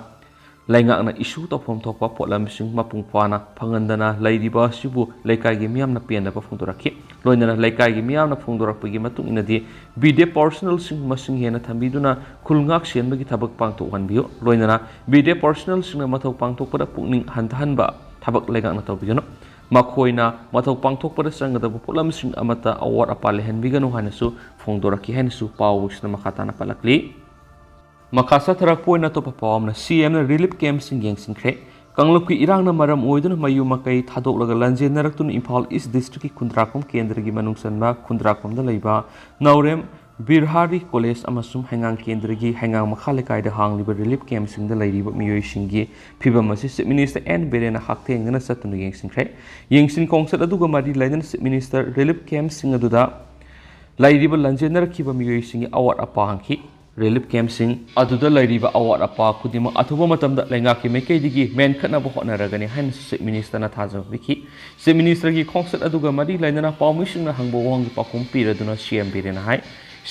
ꯂꯩꯉꯥꯛꯅ ꯏꯁꯨ ꯇꯧꯐꯝ ꯊꯣꯛꯄ ꯄꯣꯠꯂꯝꯁꯤꯡ ꯃꯄꯨꯡ ꯐꯥꯅ ꯐꯪꯍꯟꯗꯅ ꯂꯩꯔꯤꯕ ꯑꯁꯤꯕꯨ ꯂꯩꯀꯥꯏꯒꯤ ꯃꯤꯌꯥꯝꯅ ꯄꯦꯟꯗꯕ ꯐꯣꯡꯗꯣꯔꯛꯈꯤ꯫ ꯂꯣꯏꯅꯅ ꯂꯩꯀꯥꯏꯒꯤ ꯃꯤꯌꯥꯝꯅ ꯐꯣꯡꯗꯣꯔꯛꯄꯒꯤ ꯃꯇꯨꯡ ꯏꯟꯅꯗꯤ, ꯕꯤ ꯗꯤ ꯑꯦꯐ ꯄꯥꯔꯁꯣꯅꯦꯜꯁꯤꯡ ꯃꯁꯤꯡ ꯍꯦꯟꯅ ꯊꯝꯕꯤꯗꯨꯅ ꯈꯨꯜ ꯉꯥꯛ ꯁꯦꯟꯕꯒꯤ ꯊꯕꯛ ꯄꯥꯡꯊꯣꯛꯍꯟꯕꯤꯌꯨ꯫ ꯂꯣꯏꯅꯅ ꯕꯤ ꯗꯤ ꯑꯦꯐ ꯄꯥꯔꯁꯣꯅꯦꯜꯁꯤꯡꯅ ꯃꯊꯧ ꯄꯥꯡꯊꯣꯛꯄꯗ ꯄꯨꯛꯅꯤꯡ ꯍꯟꯊꯍꯟꯕ ꯊꯕꯛ ꯂꯩꯉꯥꯛꯅ ꯇꯧꯕꯤꯒꯅꯨ꯫ ꯃꯈꯣꯏꯅ ꯃꯊꯧ ꯄꯥꯡꯊꯣꯛꯄꯗ ꯆꯪꯒꯗꯕ ꯄꯣꯠꯂꯝꯁꯤꯡ ꯑꯃꯠꯇ ꯑꯋꯥꯠ ꯑꯄꯥ ꯂꯩꯍꯟꯕꯤꯒꯅꯨ ꯍꯥꯏꯅꯁꯨ ꯐꯣꯡꯗꯣꯔꯛꯈꯤ ꯍꯥꯏꯅꯁꯨ ꯄꯥꯎꯁꯤꯅ ꯃꯈꯥ ꯇꯥꯅ ꯄꯜꯂꯛꯂꯤ꯫ ꯃꯈꯥ ꯆꯠꯊꯔꯛꯄ ꯑꯣꯏꯅ ꯑꯇꯣꯞꯄ ꯄꯥꯎ ꯑꯃꯅ, ꯁꯤ ꯑꯦꯝꯅ ꯔꯤꯂꯤꯐ ꯀꯦꯝꯞꯁꯤꯡ ꯌꯦꯡꯁꯤꯟꯈ꯭ꯔꯦ꯫ ꯀꯥꯡꯂꯨꯞꯀꯤ ꯏꯔꯥꯡꯅ ꯃꯔꯝ ꯑꯣꯏꯗꯨꯅ ꯃꯌꯨꯝ ꯃꯀꯩ ꯊꯥꯗꯣꯛꯂꯒ ꯂꯥꯟꯖꯦꯟꯅꯔꯛꯇꯨꯅ ꯏꯝꯐꯥꯜ ꯏꯁ ꯗꯤꯁꯇ꯭ꯔꯤꯛꯀꯤ ꯈꯨꯟꯗ꯭ꯔꯥꯛꯄꯝ ꯀꯦꯟꯗ꯭ꯔꯒꯤ ꯃꯅꯨꯡ ꯆꯟꯕ ꯈꯨꯟꯗ꯭ꯔꯥꯛꯄꯝꯗ ꯂꯩꯕ ꯅꯥꯎꯔꯦꯝ ꯕꯤꯔꯍꯥꯔꯤ ꯀꯣꯂꯦꯖ ꯑꯃꯁꯨꯡ ꯍꯩꯉꯥꯡ ꯀꯦꯟꯗ꯭ꯔꯒꯤ ꯍꯩꯉꯥꯡ ꯃꯈꯥ ꯂꯩꯀꯥꯏꯗ ꯍꯥꯡꯂꯤꯕ ꯔꯤꯂꯤꯐ ꯀꯦꯝꯞꯁꯤꯡꯗ ꯂꯩꯔꯤꯕ ꯃꯤꯑꯣꯏꯁꯤꯡꯒꯤ ꯐꯤꯕꯝ ꯑꯁꯤ ꯆꯤꯐ ꯃꯤꯅꯤꯁꯇꯔ ꯑꯦꯟ ꯕꯤꯔꯦꯟꯅ ꯍꯛꯊꯦꯡꯅꯅ ꯆꯠꯇꯨꯅ ꯌꯦꯡꯁꯤꯟꯈ꯭ꯔꯦ꯫ ꯌꯦꯡꯁꯤꯟ ꯈꯣꯡꯆꯠ ꯑꯗꯨꯒ ꯃꯔꯤ ꯂꯩꯅꯅ ꯆꯤꯐ ꯃꯤꯅꯤꯁꯇꯔ ꯔꯤꯂꯤꯐ ꯀꯦꯝꯞꯁꯤꯡ ꯑꯗꯨꯗ ꯂꯩꯔꯤꯕ ꯂꯥꯟꯖꯦꯟꯅꯔꯛꯈꯤꯕ ꯃꯤꯑꯣꯏꯁꯤꯡꯒꯤ ꯑꯋꯥꯠ ꯑꯄꯥ ꯍꯪꯈꯤ꯫ ꯔꯤꯂꯤꯐ ꯀꯦꯝꯞꯁꯤꯡ ꯑꯗꯨꯗ ꯂꯩꯔꯤꯕ ꯑꯋꯥꯠ ꯑꯄꯥ ꯈꯨꯗꯤꯡꯃꯛ ꯑꯊꯨꯕ ꯃꯇꯝꯗ ꯂꯩꯉꯥꯛꯀꯤ ꯃꯥꯏꯀꯩꯗꯒꯤ ꯃꯦꯟꯈꯠꯅꯕ ꯍꯣꯠꯅꯔꯒꯅꯤ ꯍꯥꯏꯅꯁꯨ ꯆꯤꯐ ꯃꯤꯅꯤꯁꯇꯔꯅ ꯊꯥꯖꯕ ꯄꯤꯈꯤ꯫ ꯆꯤꯐ ꯃꯤꯅꯤꯁꯇꯔꯒꯤ ꯈꯣꯡꯆꯠ ꯑꯗꯨꯒ ꯃꯔꯤ ꯂꯩꯅꯅ ꯄꯥꯎꯃꯤꯁꯤꯡꯅ ꯍꯪꯕ ꯋꯥꯍꯪꯒꯤ ꯄꯥꯎꯈꯨꯝ ꯄꯤꯔꯗꯨꯅ ꯁꯤ ꯑꯦꯝ ꯕꯤꯔꯦꯟꯅ ꯍꯥꯏ,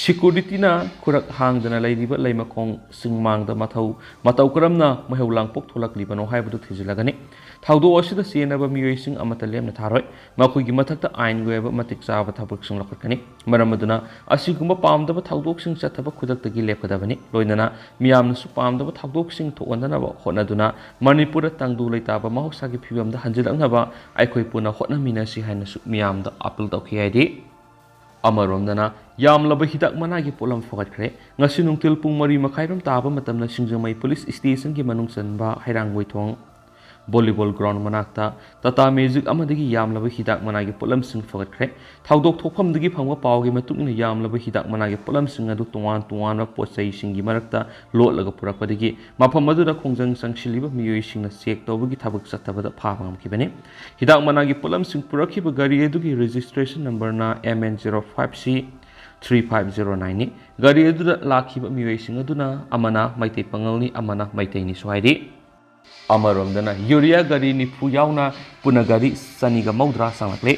ꯁꯦꯀ꯭ꯌꯨꯔꯤꯇꯤꯅ ꯈꯨꯔꯛ ꯍꯥꯡꯗꯅ ꯂꯩꯔꯤꯕ ꯂꯩꯃꯈꯣꯡꯁꯤꯡ ꯃꯥꯡꯗ ꯃꯊꯧ ꯃꯇꯧ ꯀꯔꯝꯅ ꯃꯩꯍꯧ ꯂꯥꯡꯄꯣꯛ ꯊꯣꯛꯂꯛꯂꯤꯕꯅꯣ ꯍꯥꯏꯕꯗꯨ ꯊꯤꯖꯤꯜꯂꯒꯅꯤ꯫ ꯊꯧꯗꯣꯛ ꯑꯁꯤꯗ ꯆꯦꯟꯅꯕ ꯃꯤꯑꯣꯏꯁꯤꯡ ꯑꯃꯠꯇ ꯂꯦꯝꯅ ꯊꯥꯔꯣꯏ꯫ ꯃꯈꯣꯏꯒꯤ ꯃꯊꯛꯇ ꯑꯥꯏꯟꯒꯤ ꯑꯣꯏꯕ ꯃꯇꯤꯛ ꯆꯥꯕ ꯊꯕꯛꯁꯤꯡ ꯂꯧꯈꯠꯀꯅꯤ꯫ ꯃꯔꯝ ꯑꯗꯨꯅ ꯑꯁꯤꯒꯨꯝꯕ ꯄꯥꯝꯗꯕ ꯊꯧꯗꯣꯛꯁꯤꯡ ꯆꯠꯊꯕ ꯈꯨꯗꯛꯇꯒꯤ ꯂꯦꯞꯀꯗꯕꯅꯤ꯫ ꯂꯣꯏꯅꯅ ꯃꯤꯌꯥꯝꯅꯁꯨ ꯄꯥꯝꯗꯕ ꯊꯧꯗꯣꯛꯁꯤꯡ ꯊꯣꯛꯍꯟꯗꯅꯕ ꯍꯣꯠꯅꯗꯨꯅ ꯃꯅꯤꯄꯨꯔꯗ ꯇꯪꯗꯨ ꯂꯩꯇꯥꯕ ꯃꯍꯧꯁꯥꯒꯤ ꯐꯤꯕꯝꯗ ꯍꯟꯖꯤꯜꯂꯛꯅꯕ ꯑꯩꯈꯣꯏ ꯄꯨꯟꯅ ꯍꯣꯠꯅꯃꯤꯟꯅꯁꯤ ꯍꯥꯏꯅꯁꯨ ꯃꯤꯌꯥꯝꯗ ꯑꯥꯄꯤꯜ ꯇꯧꯈꯤ ꯍꯥꯏꯔꯤ꯫ ꯑꯃꯔꯣꯝꯗꯅ ꯌꯥꯝꯂꯕ ꯍꯤꯗꯥꯛ ꯃꯅꯥꯒꯤ ꯄꯣꯠꯂꯝ ꯐꯒꯠꯈ꯭ꯔꯦ꯫ ꯉꯁꯤ ꯅꯨꯡꯊꯤꯜ ꯄꯨꯡ ꯃꯔꯤ ꯃꯈꯥꯏꯔꯣꯝ ꯇꯥꯕ ꯃꯇꯝꯗ ꯁꯤꯡꯖꯃꯩ ꯄꯨꯂꯤꯁ ꯁ꯭ꯇꯦꯁꯟꯒꯤ ꯃꯅꯨꯡ ꯆꯟꯕ ꯍꯩꯔꯥꯡꯒꯣꯏꯊꯣꯡ ꯚꯣꯂꯤꯕꯣꯜ ꯒ꯭ꯔꯥꯎꯟ ꯃꯅꯥꯛꯇ ꯇꯥꯇꯥ ꯃꯦꯖꯤꯛ ꯑꯃꯗꯒꯤ ꯌꯥꯝꯂꯕ ꯍꯤꯗꯥꯛ ꯃꯅꯥꯒꯤ ꯄꯣꯠꯂꯝꯁꯤꯡ ꯐꯒꯠꯈ꯭ꯔꯦ꯫ ꯊꯧꯗꯣꯛ ꯊꯣꯛꯐꯝꯗꯒꯤ ꯐꯪꯕ ꯄꯥꯎꯒꯤ ꯃꯇꯨꯡ ꯏꯟꯅ ꯌꯥꯝꯂꯕ ꯍꯤꯗꯥꯛ ꯃꯅꯥꯒꯤ ꯄꯣꯠꯂꯝꯁꯤꯡ ꯑꯗꯨ ꯇꯣꯉꯥꯟ ꯇꯣꯉꯥꯟꯕ ꯄꯣꯠ ꯆꯩꯁꯤꯡꯒꯤ ꯃꯔꯛꯇ ꯂꯣꯠꯂꯒ ꯄꯨꯔꯛꯄꯗꯒꯤ ꯃꯐꯝ ꯑꯗꯨꯗ ꯈꯣꯡꯖꯪ ꯆꯪꯁꯤꯜꯂꯤꯕ ꯃꯤꯑꯣꯏꯁꯤꯡꯅ ꯆꯦꯛ ꯇꯧꯕꯒꯤ ꯊꯕꯛ ꯆꯠꯊꯕꯗ ꯐꯥꯕ ꯉꯝꯈꯤꯕꯅꯤ꯫ ꯍꯤꯗꯥꯛ ꯃꯅꯥꯒꯤ ꯄꯣꯠꯂꯝꯁꯤꯡ ꯄꯨꯔꯛꯈꯤꯕ ꯒꯥꯔꯤ ꯑꯗꯨꯒꯤ ꯔꯦꯖꯤꯁꯇ꯭ꯔꯦꯁꯟ ꯅꯝꯕꯔꯅ M and zero five C three five zero ꯅꯥꯏꯟꯅꯤ꯫ ꯒꯥꯔꯤ ꯑꯗꯨꯗ ꯂꯥꯛꯈꯤꯕ ꯃꯤꯑꯣꯏꯁꯤꯡ ꯑꯗꯨꯅ ꯑꯃꯅ ꯃꯩꯇꯩ ꯄꯥꯉꯜꯅꯤ, ꯑꯃꯅ ꯃꯩꯇꯩꯅꯤꯁꯨ ꯍꯥꯏꯔꯤ꯫ ꯑꯃꯔꯣꯝꯗꯅ ꯌꯨꯔꯤꯌꯥ ꯒꯥꯔꯤ ꯅꯤꯐꯨ ꯌꯥꯎꯅ ꯄꯨꯟꯅ ꯒꯥꯔꯤ ꯆꯅꯤꯒ ꯃꯧꯗ꯭ꯔꯥ ꯆꯪꯂꯛꯂꯦ꯫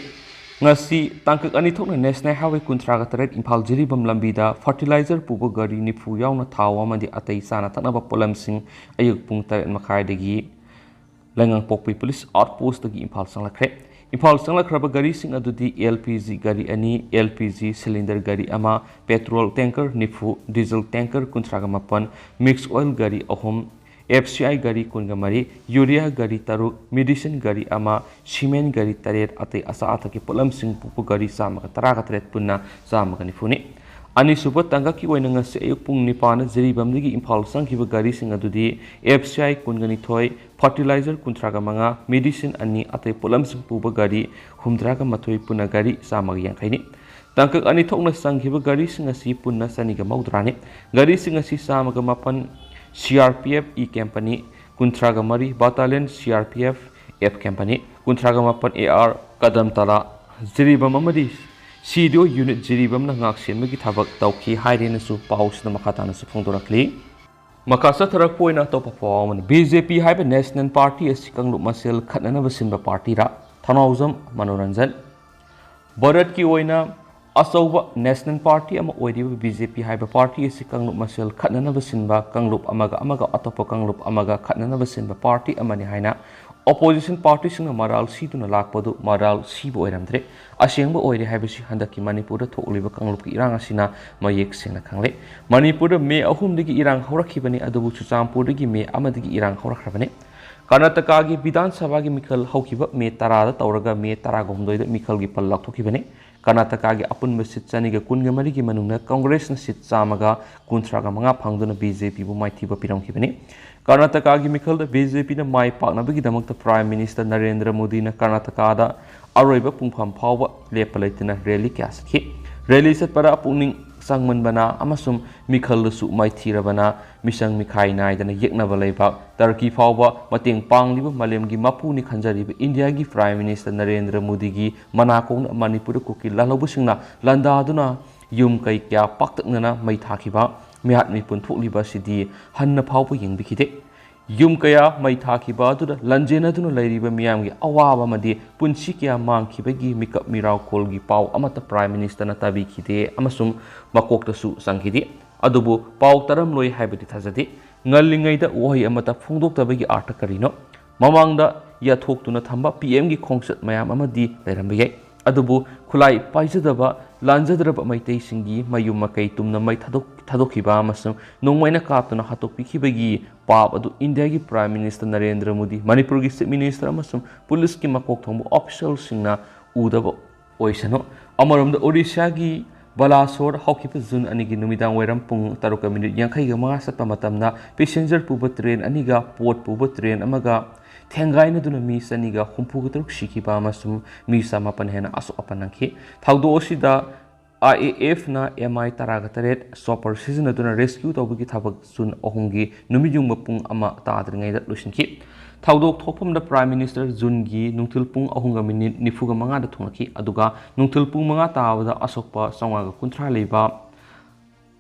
ꯉꯁꯤ ꯇꯥꯡꯀꯛ ꯑꯅꯤ ꯊꯣꯛꯅ National Highway ꯀꯨꯟꯊ꯭ꯔꯥꯒ ꯇꯔꯦꯠ ꯏꯝꯐꯥꯜ ꯖꯤꯔꯤꯕꯥꯝ ꯂꯝꯕꯤꯗ fertilizer ꯄꯨꯕ ꯒꯥꯔꯤ ꯅꯤꯐꯨ ꯌꯥꯎꯅ ꯊꯥꯎ ꯑꯃꯗꯤ ꯑꯇꯩ ꯆꯥꯅ ꯊꯛꯅꯕ ꯄꯣꯠꯂꯝꯁꯤꯡ ꯑꯌꯨꯛ ꯄꯨꯡ ꯇꯔꯦꯠ ꯃꯈꯥꯏꯗꯒꯤ ꯂꯩꯉꯥꯡꯄꯣꯛꯄꯤ police outpostꯇꯒꯤ ꯏꯝꯐꯥꯜ ꯆꯪꯂꯛꯈ꯭ꯔꯦ꯫ ꯏꯝꯐꯥꯜ ꯆꯪꯂꯛꯈ꯭ꯔꯕ ꯒꯥꯔꯤꯁꯤꯡ ꯑꯗꯨꯗꯤ L P G ꯒꯥꯔꯤ ꯑꯅꯤ, L P G cylinder ꯒꯥꯔꯤ ꯑꯃ, petrol tanker ꯅꯤꯐꯨ, diesel tanker ꯀꯨꯟꯊ꯭ꯔꯥꯒ ꯃꯥꯄꯟ, mix oil ꯒꯥꯔꯤ ꯑꯍꯨꯝ, F C I ꯒꯥꯔꯤ ꯀꯨꯟꯒ ꯃꯔꯤ, urea ꯒꯥꯔꯤ ꯇꯔꯨꯛ, medicine ꯒꯥꯔꯤ ꯑꯃ, cement ꯒꯥꯔꯤ ꯇꯔꯦꯠ, ꯑꯇꯩ ꯑꯆꯥ ꯑꯊꯛꯀꯤ ꯄꯣꯠꯂꯝꯁꯤꯡ ꯄꯨꯕ ꯒꯥꯔꯤ ꯆꯥꯝꯃꯒ ꯇꯔꯥꯒ ꯇꯔꯦꯠ, ꯄꯨꯟꯅ ꯆꯥꯝꯃꯒ ꯅꯤꯐꯨꯅꯤ꯫ ꯑꯅꯤꯁꯨꯕ ꯇꯥꯡꯀꯛꯀꯤ ꯑꯣꯏꯅ ꯉꯁꯤ ꯑꯌꯨꯛ ꯄꯨꯡ ꯅꯤꯄꯥꯟꯗ ꯖꯤꯔꯤꯕꯥꯝꯗꯒꯤ ꯏꯝꯐꯥꯜ ꯆꯪꯈꯤꯕ ꯒꯥꯔꯤꯁꯤꯡ ꯑꯗꯨꯗꯤ F C I ꯀꯨꯟꯒꯅꯤꯊꯣꯏ, fertilizer ꯀꯨꯟꯊ꯭ꯔꯥꯒ ꯃꯉꯥ, medicine ꯑꯅꯤ, ꯑꯇꯩ ꯄꯣꯠꯂꯝꯁꯤꯡ ꯄꯨꯕ ꯒꯥꯔꯤ ꯍꯨꯝꯗ꯭ꯔꯥꯒ ꯃꯥꯊꯣꯏ, ꯄꯨꯟꯅ ꯒꯥꯔꯤ ꯆꯥꯝꯃꯒ ꯌꯥꯡꯈꯩꯅꯤ꯫ ꯇꯥꯡꯀꯛ ꯑꯅꯤ ꯊꯣꯛꯅ ꯆꯪꯈꯤꯕ ꯒꯥꯔꯤꯁꯤꯡ ꯑꯁꯤ ꯄꯨꯟꯅ ꯆꯅꯤꯒ ꯃꯧꯗ꯭ꯔꯥꯅꯤ꯫ ꯒꯥꯔꯤꯁꯤꯡ ꯑꯁꯤ ꯆꯥꯝꯃꯒ ꯃꯥꯄꯟ C R P F E company, ꯀꯨꯟꯊ꯭ꯔꯥꯒ ꯃꯔꯤ Battalion C R P F F company, ꯀꯨꯟꯊ꯭ꯔꯥꯒ ꯃꯥꯄꯟ A R ꯀꯗꯝ ꯇꯂꯥ ꯖꯤꯔꯤꯕꯥꯝ ꯑꯃꯗꯤ C D O unit ꯖꯤꯔꯤꯕꯥꯝꯅ ꯉꯥꯛꯁꯦꯟꯕꯒꯤ ꯊꯕꯛ ꯇꯧꯈꯤ ꯍꯥꯏꯔꯦꯅꯁꯨ ꯄꯥꯎꯁꯤꯗ ꯃꯈꯥ ꯇꯥꯅꯁꯨ ꯐꯣꯡꯗꯣꯔꯛꯂꯤ꯫ ꯃꯈꯥ ꯆꯠꯊꯔꯛꯄ ꯑꯣꯏꯅ ꯑꯇꯣꯞꯄ ꯄꯥꯎ ꯑꯃꯅ, B J P ꯍꯥꯏꯕ national party ꯑꯁꯤ ꯀꯥꯡꯂꯨꯞ ꯃꯁꯦꯜ ꯈꯠꯅꯅꯕ ꯁꯤꯟꯕ partyꯔꯥ? ꯊꯧꯅꯥꯎꯖꯝ ꯃꯅꯣꯔꯟꯖꯟ꯫ ꯚꯥꯔꯠꯀꯤ ꯑꯣꯏꯅ ꯑꯆꯧꯕ national party ꯑꯃ ꯑꯣꯏꯔꯤꯕ B J P ꯍꯥꯏꯕ party ꯑꯁꯤ ꯀꯥꯡꯂꯨꯞ ꯃꯁꯦꯜ ꯈꯠꯅꯅꯕ ꯁꯤꯟꯕ, ꯀꯥꯡꯂꯨꯞ ꯑꯃꯒ ꯑꯃꯒ ꯑꯇꯣꯞꯄ ꯀꯥꯡꯂꯨꯞ ꯑꯃꯒ ꯈꯠꯅꯅꯕ ꯁꯤꯟꯕ party ꯑꯃꯅꯤ ꯍꯥꯏꯅ opposition partyꯁꯤꯡꯅ ꯃꯔꯥꯜ ꯁꯤꯗꯨꯅ ꯂꯥꯛꯄꯗꯨ ꯃꯔꯥꯜ ꯁꯤꯕ ꯑꯣꯏꯔꯝꯗ꯭ꯔꯦ, ꯑꯁꯦꯡꯕ ꯑꯣꯏꯔꯦ ꯍꯥꯏꯕꯁꯤ ꯍꯟꯗꯛꯀꯤ ꯃꯅꯤꯄꯨꯔꯗ ꯊꯣꯛꯂꯤꯕ ꯀꯥꯡꯂꯨꯞꯀꯤ ꯏꯔꯥꯡ ꯑꯁꯤꯅ ꯃꯌꯦꯛ ꯁꯦꯡꯅ ꯈꯪꯂꯦ꯫ ꯃꯅꯤꯄꯨꯔꯗ May ꯑꯍꯨꯝꯗꯒꯤ ꯏꯔꯥꯡ ꯍꯧꯔꯛꯈꯤꯕꯅꯤ, ꯑꯗꯨꯕꯨ ꯆꯨꯔꯆꯥꯟꯄꯨꯔꯗꯒꯤ May ꯑꯃꯗꯒꯤ ꯏꯔꯥꯡ ꯍꯧꯔꯛꯈ꯭ꯔꯕꯅꯤ꯫ ꯀꯔꯅꯥꯇꯀꯥꯒꯤ ꯕꯤꯙꯥꯟ ꯁꯚꯥꯒꯤ ꯃꯤꯈꯜ ꯍꯧꯈꯤꯕ May ꯇꯔꯥꯗ ꯇꯧꯔꯒ May ꯇꯔꯥꯒ ꯍꯨꯝꯗꯣꯏꯗ ꯃꯤꯈꯜꯒꯤ ꯄꯜ ꯂꯥꯎꯊꯣꯛꯈꯤꯕꯅꯤ꯫ ꯀꯔꯅꯥꯇꯀꯥꯒꯤ ꯑꯄꯨꯟꯕ seat ꯆꯅꯤꯒ ꯀꯨꯟꯒ ꯃꯔꯤꯒꯤ ꯃꯅꯨꯡꯗ ꯀꯪꯒ꯭ꯔꯦꯁꯅ seat ꯆꯥꯝꯃꯒ ꯀꯨꯟꯊ꯭ꯔꯥꯒ ꯃꯉꯥ ꯐꯪꯗꯨꯅ B J Pꯕꯨ ꯃꯥꯏꯊꯤꯕ ꯄꯤꯔꯝꯈꯤꯕꯅꯤ꯫ ꯀꯔꯅꯥꯇꯀꯥꯒꯤ ꯃꯤꯈꯜꯗ B J Pꯅ ꯃꯥꯏ ꯄꯥꯛꯅꯕꯒꯤꯗꯃꯛꯇ Prime Minister ꯅꯔꯦꯟꯗ꯭ꯔ ꯃꯣꯗꯤꯅ ꯀꯔꯅꯥꯇꯀꯥꯗ ꯑꯔꯣꯏꯕ ꯄꯨꯡꯐꯝ ꯐꯥꯎꯕ ꯂꯦꯞꯄ ꯂꯩꯇꯅ rally ꯀꯌꯥ ꯆꯠꯈꯤ꯫ Rally ꯆꯠꯄꯗ ꯄꯨꯛꯅꯤꯡ ꯆꯪꯃꯟꯕꯅ ꯑꯃꯁꯨꯡ ꯃꯤꯈꯜꯗꯁꯨ ꯃꯥꯏꯊꯤꯔꯕꯅ ꯃꯤꯆꯪ ꯃꯤꯈꯥꯏ ꯅꯥꯏꯗꯅ ꯌꯦꯛꯅꯕ ꯂꯩꯕꯥꯛ ꯇꯔꯀꯤ ꯐꯥꯎꯕ ꯃꯇꯦꯡ ꯄꯥꯡꯂꯤꯕ ꯃꯥꯂꯦꯝꯒꯤ ꯃꯄꯨꯅꯤ ꯈꯟꯖꯔꯤꯕ ꯏꯟꯗꯤꯌꯥꯒꯤ Prime Minister ꯅꯔꯦꯟꯗ꯭ꯔ ꯃꯣꯗꯤꯒꯤ ꯃꯅꯥꯀꯣꯡꯅ ꯃꯅꯤꯄꯨꯔꯗ ꯀꯨꯀꯤ ꯂꯥꯜꯍꯧꯕꯁꯤꯡꯅ ꯂꯥꯟꯗꯥꯗꯨꯅ ꯌꯨꯝ ꯀꯩ ꯀꯌꯥ ꯄꯥꯛꯇꯛꯅꯅ ꯃꯩ ꯊꯥꯈꯤꯕ, ꯃꯤꯍꯥꯠ ꯃꯤꯄꯨꯟ ꯊꯣꯛꯂꯤꯕ ꯑꯁꯤꯗꯤ ꯍꯟꯅ ꯐꯥꯎꯕ ꯌꯦꯡꯕꯤꯈꯤꯗꯦ꯫ ꯌꯨꯝ ꯀꯌꯥ ꯃꯩ ꯊꯥꯈꯤꯕ ꯑꯗꯨꯗ ꯂꯟꯖꯦꯟꯅꯗꯨꯅ ꯂꯩꯔꯤꯕ ꯃꯤꯌꯥꯝꯒꯤ ꯑꯋꯥꯕ ꯑꯃꯗꯤ ꯄꯨꯟꯁꯤ ꯀꯌꯥ ꯃꯥꯡꯈꯤꯕꯒꯤ ꯃꯤꯀꯞ ꯃꯤꯔꯥꯎꯈꯣꯜꯒꯤ ꯄꯥꯎ ꯑꯃꯠꯇ Prime Minister ꯅ ꯇꯥꯕꯤꯈꯤꯗꯦ ꯑꯃꯁꯨꯡ ꯃꯀꯣꯛꯇꯁꯨ ꯆꯪꯈꯤꯗꯦ꯫ ꯑꯗꯨꯕꯨ ꯄꯥꯎ ꯇꯥꯔꯝꯂꯣꯏ ꯍꯥꯏꯕꯗꯤ ꯊꯥꯖꯗꯦ꯫ ꯉꯜꯂꯤꯉꯩꯗ ꯋꯥꯍꯩ ꯑꯃꯠꯇ ꯐꯣꯡꯗꯣꯛꯇꯕꯒꯤ ꯑꯥꯔꯊ ꯀꯔꯤꯅꯣ? ꯃꯃꯥꯡꯗ ꯌꯥꯊꯣꯛꯇꯨꯅ ꯊꯝꯕ P M ꯒꯤ ꯈꯣꯡꯆꯠ ꯃꯌꯥꯝ ꯑꯃꯗꯤ ꯂꯩꯔꯝꯕ ꯌꯥꯏ꯫ ꯑꯗꯨꯕꯨ ꯈꯨꯠꯂꯥꯏ ꯄꯥꯏꯖꯗꯕ ꯂꯥꯟꯖꯗ꯭ꯔꯕ ꯃꯩꯇꯩꯁꯤꯡꯒꯤ ꯃꯌꯨꯝ ꯃꯀꯩ ꯇꯨꯝꯅ ꯃꯩ ꯊꯥꯗꯣꯛ-, ꯊꯥꯗꯣꯛꯈꯤꯕ ꯑꯃꯁꯨꯡ ꯅꯣꯡꯃꯩꯅ ꯀꯥꯞꯇꯨꯅ ꯍꯥꯠꯇꯣꯛꯄꯤꯈꯤꯕꯒꯤ ꯄꯥꯞ ꯑꯗꯨ ꯏꯟꯗꯤꯌꯥꯒꯤ Prime Minister ꯅꯔꯦꯟꯗ꯭ꯔ ꯃꯣꯗꯤ, ꯃꯅꯤꯄꯨꯔꯒꯤ Chief Minister ꯑꯃꯁꯨꯡ ꯄꯨꯂꯤꯁꯀꯤ ꯃꯀꯣꯛ ꯊꯣꯡꯕ official ꯁꯤꯡꯅ ꯎꯗꯕ ꯑꯣꯏꯁꯅꯨ꯫ ꯑꯃꯔꯣꯝꯗ ꯑꯣꯔꯤꯁꯥꯒꯤ ꯕꯂꯥꯁꯣꯔ ꯍꯧꯈꯤꯕ ꯖꯨꯟ ꯑꯅꯤꯒꯤ ꯅꯨꯃꯤꯗꯥꯡ ꯋꯥꯏꯔꯝ ꯄꯨꯡ ꯇꯔꯨꯛꯀ ꯃꯤꯅꯤꯠ ꯌꯥꯡꯈꯩꯒ ꯃꯉꯥ ꯆꯠꯄ ꯃꯇꯝꯗ passenger ꯄꯨꯕ train ꯑꯅꯤꯒ ꯄꯣꯠ ꯄꯨꯕ train ꯑꯃꯒ ꯊꯦꯡꯒꯥꯏꯅꯗꯨꯅ ꯃꯤ ꯆꯅꯤꯒ ꯍꯨꯝꯐꯨꯒ ꯇꯔꯨꯛ ꯁꯤꯈꯤꯕ ꯑꯃꯁꯨꯡ ꯃꯤ ꯆꯃꯥꯄꯟ ꯍꯦꯟꯅ ꯑꯁꯣꯛ ꯑꯄꯟ ꯅꯪꯈꯤ꯫ ꯊꯧꯗꯣꯛ ꯑꯁꯤꯗ I A F ꯅ M I ꯇꯔꯥꯒ ꯇꯔꯦꯠ chopper ꯁꯤꯖꯤꯟꯅꯗꯨꯅ rescue ꯇꯧꯕꯒꯤ ꯊꯕꯛ ꯖꯨꯟ ꯑꯍꯨꯝꯒꯤ ꯅꯨꯃꯤꯠ ꯌꯨꯡꯕ ꯄꯨꯡ ꯑꯃ ꯇꯥꯗ꯭ꯔꯤꯉꯩꯗ ꯂꯣꯏꯁꯤꯟꯈꯤ꯫ ꯊꯧꯗꯣꯛ ꯊꯣꯛꯐꯝꯗ Prime Minister ꯖꯨꯟꯒꯤ ꯅꯨꯡꯊꯤꯜ ꯄꯨꯡ ꯑꯍꯨꯝꯒ ꯃꯤꯅꯤꯠ ꯅꯤꯐꯨꯒ ꯃꯉꯥꯗ ꯊꯨꯡꯂꯛꯈꯤ, ꯑꯗꯨꯒ ꯅꯨꯡꯊꯤꯜ ꯄꯨꯡ ꯃꯉꯥ ꯇꯥꯕꯗ ꯑꯁꯣꯛꯄ ꯆꯥꯝꯃꯉꯥꯒ ꯀꯨꯟꯊ꯭ꯔꯥ ꯂꯩꯕ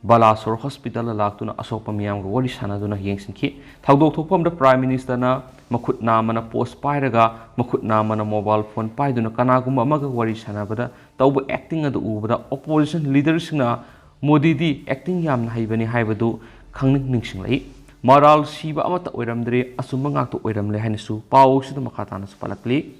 ꯕꯂꯥꯁꯣꯔ hospital ꯗ ꯂꯥꯛꯇꯨꯅ ꯑꯁꯣꯛꯄ ꯃꯤꯌꯥꯝꯒ ꯋꯥꯔꯤ ꯁꯥꯟꯅꯗꯨꯅ ꯌꯦꯡꯁꯤꯟꯈꯤ꯫ ꯊꯧꯗꯣꯛ ꯊꯣꯛꯐꯝꯗ Prime Minister ꯅ ꯃꯈꯨꯠ ꯅꯥꯝꯃꯅ post ꯄꯥꯏꯔꯒ, ꯃꯈꯨꯠ ꯅꯥꯝꯃꯅ mobile phone ꯄꯥꯏꯗꯨꯅ ꯀꯅꯥꯒꯨꯝꯕ ꯑꯃꯒ ꯋꯥꯔꯤ ꯁꯥꯟꯅꯕꯗ ꯇꯧꯕ acting ꯑꯗꯨ ꯎꯕꯗ opposition leader ꯁꯤꯡꯅ "ꯃꯣꯗꯤꯗꯤ acting ꯌꯥꯝꯅ ꯍꯩꯕꯅꯤ" ꯍꯥꯏꯕꯗꯨ ꯈꯪꯅꯤꯡ ꯅꯤꯡꯁꯤꯡꯂꯛꯏ꯫ ꯃꯔꯥꯜ ꯁꯤꯕ ꯑꯃꯠꯇ ꯑꯣꯏꯔꯝꯗ꯭ꯔꯦ, ꯑꯆꯨꯝꯕ ꯉꯥꯛꯇ ꯑꯣꯏꯔꯝꯂꯦ ꯍꯥꯏꯅꯁꯨ ꯄꯥꯎ ꯑꯁꯤꯗ ꯃꯈꯥ ꯇꯥꯅꯁꯨ ꯄꯜꯂꯛꯂꯤ꯫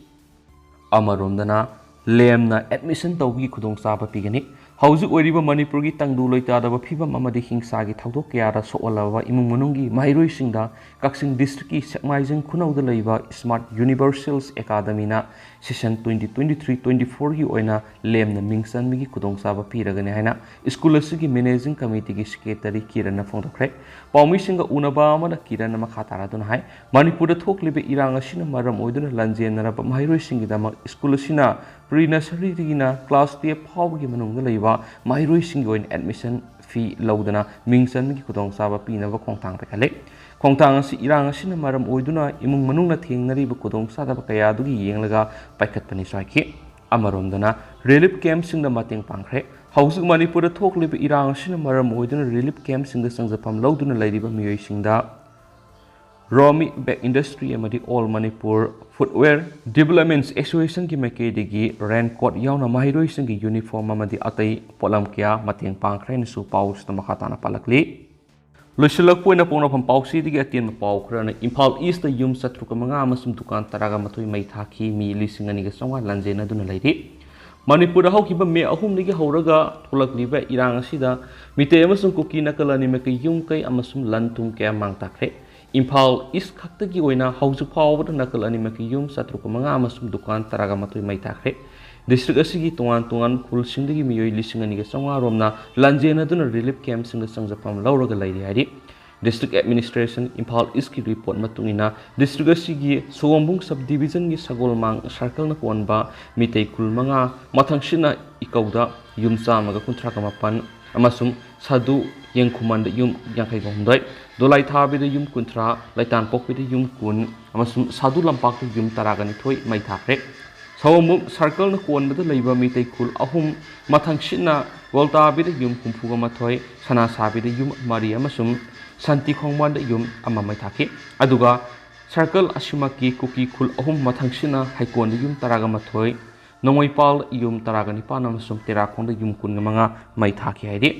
ꯑꯃꯔꯣꯝꯗꯅ ꯂꯦꯝꯅ admission ꯇꯧꯕꯒꯤ ꯈꯨꯗꯣꯡꯆꯥꯕ ꯄꯤꯒꯅꯤ꯫ ꯍꯧꯖꯤꯛ ꯑꯣꯏꯔꯤꯕ ꯃꯅꯤꯄꯨꯔꯒꯤ ꯇꯪꯗꯨ ꯂꯩꯇꯥꯗꯕ ꯐꯤꯕꯝ ꯑꯃꯗꯤ ꯍꯤꯡꯁꯥꯒꯤ ꯊꯧꯗꯣꯛ ꯀꯌꯥꯗ ꯁꯣꯛꯍꯜꯂꯕ ꯏꯃꯨꯡ ꯃꯅꯨꯡꯒꯤ ꯃꯍꯩꯔꯣꯏꯁꯤꯡꯗ ꯀꯛꯆꯤꯡ district ꯀꯤ ꯁꯦꯛꯃꯥꯏꯖꯤꯡ ꯈꯨꯅꯧꯗ ꯂꯩꯕ Smart Universals Academy ꯅ session twenty twenty-three twenty-four ꯒꯤ ꯑꯣꯏꯅ ꯂꯦꯝꯅ ꯃꯤꯡ ꯆꯟꯕꯒꯤ ꯈꯨꯗꯣꯡꯆꯥꯕ ꯄꯤꯔꯒꯅꯤ ꯍꯥꯏꯅ school ꯑꯁꯤꯒꯤ managing committee ꯒꯤ secretary ꯀꯤꯔꯟꯅ ꯐꯣꯡꯗꯣꯛꯈ꯭ꯔꯦ꯫ ꯄꯥꯎꯃꯤꯁꯤꯡꯒ ꯎꯅꯕ ꯑꯃꯅ ꯀꯤꯔꯟꯅ ꯃꯈꯥ ꯇꯥꯔꯗꯨꯅ ꯍꯥꯏ, ꯃꯅꯤꯄꯨꯔꯗ ꯊꯣꯛꯂꯤꯕ ꯏꯔꯥꯡ ꯑꯁꯤꯅ ꯃꯔꯝ ꯑꯣꯏꯗꯨꯅ ꯂꯟꯖꯦꯟꯅꯔꯕ ꯃꯍꯩꯔꯣꯏꯁꯤꯡꯒꯤꯗꯃꯛ school ꯑꯁꯤꯅ pre nursery ꯗꯒꯤꯅ class twelve ꯐꯥꯎꯕꯒꯤ ꯃꯅꯨꯡꯗ ꯂꯩꯕ ꯃꯍꯩꯔꯣꯏꯁꯤꯡꯒꯤ ꯑꯣꯏꯅ admission fee ꯂꯧꯗꯅ ꯃꯤꯡ ꯆꯟꯕꯒꯤ ꯈꯨꯗꯣꯡꯆꯥꯕ ꯄꯤꯅꯕ ꯈꯣꯡꯊꯥꯡ ꯄꯥꯏꯈꯠꯂꯦ꯫ ꯈꯣꯡꯊꯥꯡ ꯑꯁꯤ ꯏꯔꯥꯡ ꯑꯁꯤꯅ ꯃꯔꯝ ꯑꯣꯏꯗꯨꯅ ꯏꯃꯨꯡ ꯃꯅꯨꯡꯅ ꯊꯦꯡꯅꯔꯤꯕ ꯈꯨꯗꯣꯡꯆꯥꯗꯕ ꯀꯌꯥ ꯑꯗꯨꯒꯤ ꯌꯦꯡꯂꯒ ꯄꯥꯏꯈꯠꯄꯅꯤꯁꯨ ꯍꯥꯏꯈꯤ꯫ ꯑꯃꯔꯣꯝꯗꯅ relief camp ꯁꯤꯡꯗ ꯃꯇꯦꯡ ꯄꯥꯡꯈ꯭ꯔꯦ꯫ ꯍꯧꯖꯤꯛ ꯃꯅꯤꯄꯨꯔꯗ ꯊꯣꯛꯂꯤꯕ ꯏꯔꯥꯡ ꯑꯁꯤꯅ ꯃꯔꯝ ꯑꯣꯏꯗꯨꯅ relief camp ꯁꯤꯡꯗ ꯆꯪꯖꯐꯝ ꯂꯧꯗꯨꯅ ꯂꯩꯔꯤꯕ ꯃꯤꯑꯣꯏꯁꯤꯡꯗ ꯔꯣꯃꯤ ꯕꯦꯛ ꯏꯟꯗꯁꯇ꯭ꯔꯤ ꯑꯃꯗꯤ ꯑꯣꯜ ꯃꯅꯤꯄꯨꯔ ꯐꯨꯠꯋꯦꯌꯔ ꯗꯤꯕꯂꯞꯃꯦꯟꯠꯁ ꯑꯦꯁꯣꯁꯤꯌꯦꯁꯟꯒꯤ ꯃꯥꯏꯀꯩꯗꯒꯤ ꯔꯦꯟꯀꯣꯠ ꯌꯥꯎꯅ ꯃꯍꯩꯔꯣꯏꯁꯤꯡꯒꯤ ꯌꯨꯅꯤꯐꯣꯔꯝ ꯑꯃꯗꯤ ꯑꯇꯩ ꯄꯣꯠꯂꯝ ꯀꯌꯥ ꯃꯇꯦꯡ ꯄꯥꯡꯈ꯭ꯔꯦ ꯍꯥꯏꯅꯁꯨ ꯄꯥꯎꯁꯤꯗ ꯃꯈꯥ ꯇꯥꯅ ꯄꯥꯜꯂꯛꯂꯤ꯫ ꯂꯣꯏꯁꯤꯜꯂꯛꯄ ꯑꯣꯏꯅ ꯄꯣꯛꯅꯐꯝ ꯄꯥꯎꯆꯦꯗꯒꯤ ꯑꯇꯦꯟꯕ ꯄꯥꯎ ꯈꯔꯅ, ꯏꯝꯐꯥꯜ ꯏꯁꯇ ꯌꯨꯝ ꯆꯥꯇ꯭ꯔꯨꯛꯀ ꯃꯉꯥ ꯑꯃꯁꯨꯡ ꯗꯨꯀꯥꯟ ꯇꯔꯥꯒ ꯃꯥꯊꯣꯏ ꯃꯩ ꯊꯥꯈꯤ꯫ ꯃꯤ ꯂꯤꯁꯤꯡ ꯑꯅꯤꯒ ꯆꯥꯝꯃꯉꯥ ꯂꯥꯟꯖꯦꯟꯅꯗꯨꯅ ꯂꯩꯔꯤ꯫ ꯃꯅꯤꯄꯨꯔꯗ ꯍꯧꯈꯤꯕ ꯃꯦ ꯑꯍꯨꯝꯗꯒꯤ ꯍꯧꯔꯒ ꯊꯣꯛꯂꯛꯂꯤꯕ ꯏꯔꯥꯡ ꯑꯁꯤꯗ ꯃꯤꯇꯩ ꯑꯃꯁꯨꯡ ꯀꯨꯀꯤ ꯅꯥꯒꯥ ꯑꯅꯤꯃꯛꯀꯤ ꯌꯨꯝ ꯀꯩ ꯑꯃꯁꯨꯡ ꯂꯟ ꯊꯨꯝ ꯀꯌꯥ ꯃꯥꯡ ꯇꯥꯛꯈ꯭ꯔꯦ꯫ ꯏꯝꯐꯥꯜ ꯏꯁ ꯈꯛꯇꯒꯤ ꯑꯣꯏꯅ ꯍꯧꯖꯤꯛ ꯐꯥꯎꯕꯗ ꯅꯥꯒꯥ ꯑꯅꯤꯃꯛꯀꯤ ꯌꯨꯝ ꯆꯥꯇ꯭ꯔꯨꯛꯀ ꯃꯉꯥ ꯑꯃꯁꯨꯡ ꯗꯨꯀꯥꯟ ꯇꯔꯥꯒ ꯃꯥꯊꯣꯏ ꯃꯩ ꯊꯥꯈ꯭ꯔꯦ꯫ ꯗꯤꯁꯇ꯭ꯔꯤꯛ ꯑꯁꯤꯒꯤ ꯇꯣꯉꯥꯟ ꯇꯣꯉꯥꯟꯕ ꯈꯨꯜꯁꯤꯡꯗꯒꯤ ꯃꯤꯑꯣꯏ ꯂꯤꯁꯤꯡ ꯑꯅꯤꯒ ꯆꯥꯝꯃꯉꯥ ꯔꯣꯝꯅ ꯂꯥꯟꯖꯦꯟꯅꯗꯨꯅ ꯔꯤꯂꯤꯐ ꯀꯦꯝꯞꯁꯤꯡꯗ ꯆꯪꯖꯐꯝ ꯂꯧꯔꯒ ꯂꯩꯔꯤ ꯍꯥꯏꯔꯤ꯫ ꯗꯤꯁꯇ꯭ꯔꯤꯛ ꯑꯦꯗꯃꯤꯅꯤꯁꯇ꯭ꯔꯦꯁꯟ ꯏꯝꯐꯥꯜ ꯏꯁꯀꯤ ꯔꯤꯄꯣꯔꯠ ꯃꯇꯨꯡ ꯏꯟꯅ, ꯗꯤꯁꯇ꯭ꯔꯤꯛ ꯑꯁꯤꯒꯤ ꯁꯑꯣꯝꯕꯨꯡ ꯁꯕ ꯗꯤꯕꯤꯖꯟꯒꯤ ꯁꯒꯣꯜꯃꯥꯡ ꯁꯔꯀꯜꯅ ꯀꯣꯟꯕ ꯃꯤꯇꯩ ꯈꯨꯜ ꯃꯉꯥ, ꯃꯊꯪꯁꯤꯠꯅ ꯏꯀꯧꯗ ꯌꯨꯝ ꯆꯥꯝꯃꯒ ꯀꯨꯟꯊ꯭ꯔꯥꯒ ꯃꯥꯄꯟ ꯑꯃꯁꯨꯡ ꯁꯥꯗꯨ ꯌꯦꯡꯈꯨꯃꯟꯗ ꯌꯨꯝ ꯌꯥꯡꯈꯩꯒ ꯍꯨꯝꯗꯣꯏ, ꯗꯣꯂꯥꯏꯊꯥꯕꯤꯗ ꯌꯨꯝ ꯀꯨꯟꯊ꯭ꯔꯥ, ꯂꯩꯇꯥꯟꯄꯣꯛꯄꯤꯗ ꯌꯨꯝ ꯀꯨꯟ ꯑꯃꯁꯨꯡ ꯁꯥꯗꯨ ꯂꯝꯄꯥꯛꯇ ꯌꯨꯝ ꯇꯔꯥꯒ ꯅꯤꯊꯣꯏ ꯃꯩ ꯊꯥꯈ꯭ꯔꯦ꯫ ꯁꯑꯣꯝꯕꯨꯡ ꯁꯔꯀꯜꯅ ꯀꯣꯟꯕꯗ ꯂꯩꯕ ꯃꯤꯇꯩ ꯈꯨꯜ ꯑꯍꯨꯝ, ꯃꯊꯪꯁꯤꯠꯅ ꯒꯣꯜꯇꯥꯕꯤꯗ ꯌꯨꯝ ꯍꯨꯝꯐꯨꯒ ꯃꯥꯊꯣꯏ, ꯁꯅꯥꯁꯥꯕꯤꯗ ꯌꯨꯝ ꯃꯔꯤ ꯑꯃꯁꯨꯡ ꯁꯥꯟꯇꯤ ꯈꯣꯡꯕꯥꯟꯗ ꯌꯨꯝ ꯑꯃ ꯃꯩ ꯊꯥꯈꯤ꯫ ꯑꯗꯨꯒ ꯁꯔꯀꯜ ꯑꯁꯤꯃꯛꯀꯤ ꯀꯨꯀꯤ ꯈꯨꯜ ꯑꯍꯨꯝ, ꯃꯊꯪꯁꯤꯠꯅ ꯍꯩꯀꯣꯟꯗ ꯌꯨꯝ ꯇꯔꯥꯒ ꯃꯥꯊꯣꯏ, ꯅꯣꯡꯃꯩꯄꯥꯜ ꯌꯨꯝ ꯇꯔꯥꯒ ꯅꯤꯄꯥꯟ ꯑꯃꯁꯨꯡ ꯇꯦꯔꯥꯈꯣꯡꯗ ꯌꯨꯝ ꯀꯨꯟꯒ ꯃꯉꯥ ꯃꯩ ꯊꯥꯈꯤ ꯍꯥꯏꯔꯤ꯫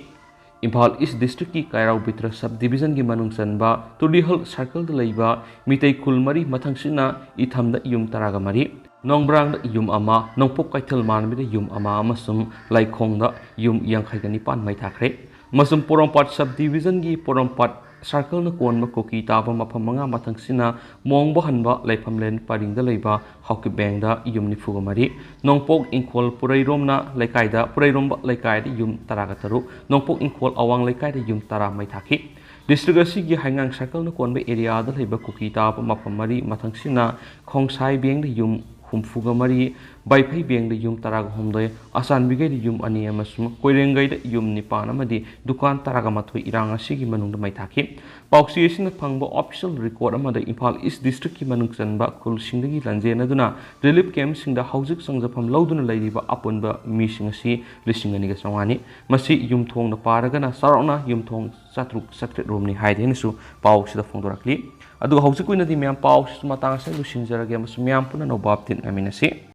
ꯏꯝꯐꯥꯜ ꯏꯁ ꯗꯤꯁꯇ꯭ꯔꯤꯛꯀꯤ ꯀꯥꯏꯔꯥꯎ ꯕꯤꯇ꯭ꯔ ꯁꯕ ꯗꯤꯕꯤꯖꯟꯒꯤ ꯃꯅꯨꯡ ꯆꯟꯕ ꯇꯨꯂꯤꯍꯜ ꯁꯔꯀꯜꯗ ꯂꯩꯕ ꯃꯤꯇꯩ ꯈꯨꯜ ꯃꯔꯤ, ꯃꯊꯪꯁꯤꯠꯅ ꯏꯊꯝꯗ ꯌꯨꯝ ꯇꯔꯥꯒ ꯃꯔꯤ, ꯅꯣꯡꯕ꯭ꯔꯥꯡꯗ ꯌꯨꯝ ꯑꯃ, ꯅꯣꯡꯄꯣꯛ ꯀꯩꯊꯦꯜ ꯃꯥꯟꯕꯤꯗ ꯌꯨꯝ ꯑꯃ ꯑꯃꯁꯨꯡ ꯂꯩꯈꯣꯡꯗ ꯌꯨꯝ ꯌꯥꯡꯈꯩꯒ ꯅꯤꯄꯥꯟ ꯃꯩ ꯊꯥꯈ꯭ꯔꯦ꯫ ꯑꯃꯁꯨꯡ ꯄꯣꯔꯣꯝꯄꯥꯠ ꯁꯕ ꯗꯤꯕꯤꯖꯟꯒꯤ ꯄꯣꯔꯣꯝꯄꯥꯠ ꯁꯔꯀꯜꯅ ꯀꯣꯟꯕ ꯀꯨꯀꯤ ꯇꯥꯕ ꯃꯐꯝ ꯃꯉꯥ, ꯃꯊꯪꯁꯤꯠꯅ ꯃꯣꯡꯕ ꯍꯟꯕ ꯂꯩꯐꯝꯂꯦꯟ ꯄꯔꯤꯡꯗ ꯂꯩꯕ ꯍꯥꯎꯀꯤꯞ ꯕꯦꯡꯗ ꯌꯨꯝ ꯅꯤꯐꯨꯒ ꯃꯔꯤ, ꯅꯣꯡꯄꯣꯛ ꯏꯪꯈꯣꯜ ꯄꯨꯔꯩꯔꯣꯝꯅ ꯂꯩꯀꯥꯏꯗ, ꯄꯨꯔꯩꯔꯣꯝꯕ ꯂꯩꯀꯥꯏꯗ ꯌꯨꯝ ꯇꯔꯥꯒ ꯇꯔꯨꯛ, ꯅꯣꯡꯄꯣꯛ ꯏꯪꯈꯣꯜ ꯑꯋꯥꯡ ꯂꯩꯀꯥꯏꯗ ꯌꯨꯝ ꯇꯔꯥ ꯃꯩ ꯊꯥꯈꯤ꯫ ꯗꯤꯁꯇ꯭ꯔꯤꯛ ꯑꯁꯤꯒꯤ ꯍꯩꯉꯥꯡ ꯁꯔꯀꯜꯅ ꯀꯣꯟꯕ ꯑꯦꯔꯤꯌꯥꯗ ꯂꯩꯕ ꯀꯨꯀꯤ ꯇꯥꯕ ꯃꯐꯝ ꯃꯔꯤ, ꯃꯊꯪꯁꯤꯠꯅ ꯈꯣꯡꯁꯥꯏ ꯕꯦꯡꯗ ꯌꯨꯝ ꯍꯨꯝꯐꯨꯒ ꯃꯔꯤ, ꯕꯥꯏꯐꯩꯕꯦꯡꯗ ꯌꯨꯝ ꯇꯔꯥꯒ ꯍꯨꯝꯗꯣꯏ, ꯑꯆꯥꯟꯕꯤꯒꯩꯗ ꯌꯨꯝ ꯑꯅꯤ ꯑꯃꯁꯨꯡ ꯀꯣꯏꯔꯦꯡꯒꯩꯗ ꯌꯨꯝ ꯅꯤꯄꯥꯟ ꯑꯃꯗꯤ ꯗꯨꯀꯥꯟ ꯇꯔꯥꯒ ꯃꯥꯊꯣꯏ ꯏꯔꯥꯡ ꯑꯁꯤꯒꯤ ꯃꯅꯨꯡꯗ ꯃꯩ ꯊꯥꯈꯤ꯫ ꯄꯥꯎꯆꯦ ꯑꯁꯤꯅ ꯐꯪꯕ official record ꯑꯃꯗ ꯏꯝꯐꯥꯜ ꯏꯁ ꯗꯤꯁꯇ꯭ꯔꯤꯛꯀꯤ ꯃꯅꯨꯡ ꯆꯟꯕ ꯈꯨꯜꯁꯤꯡꯗꯒꯤ ꯂꯥꯟꯖꯦꯟꯅꯗꯨꯅ relief campꯁꯤꯡꯗ ꯍꯧꯖꯤꯛ ꯆꯪꯖꯐꯝ ꯂꯧꯗꯨꯅ ꯂꯩꯔꯤꯕ ꯑꯄꯨꯟꯕ ꯃꯤꯁꯤꯡ ꯑꯁꯤ ꯂꯤꯁꯤꯡ ꯑꯅꯤꯒ ꯆꯥꯝꯃꯉꯥꯅꯤ꯫ ꯃꯁꯤ ꯌꯨꯝꯊꯣꯡꯗ ꯄꯥꯔꯒꯅ ꯆꯥꯎꯔꯥꯛꯅ ꯌꯨꯝꯊꯣꯡ ꯆꯥꯇ꯭ꯔꯨꯛ ꯆꯥꯇ꯭ꯔꯦꯠ ꯔꯣꯝꯅꯤ ꯍꯥꯏꯗꯤ ꯍꯥꯏꯅꯁꯨ ꯄꯥꯎꯁꯤꯗ ꯐꯣꯡꯗꯣꯔꯛꯂꯤ꯫ ꯑꯗꯨꯒ ꯍꯧꯖꯤꯛꯀꯤ ꯑꯣꯏꯅꯗꯤ ꯃꯌꯥꯝ ꯄꯥꯎꯁꯤꯁꯨ ꯃꯇꯥꯡ ꯑꯁꯤꯗ ꯂꯣꯏꯁꯤꯟꯖꯔꯒꯦ ꯑꯃꯁꯨꯡ ꯃꯌꯥꯝ ꯄꯨꯟꯅ ꯑꯅꯧꯕ update ꯉꯥꯏꯃꯤꯟꯅꯁꯤ꯫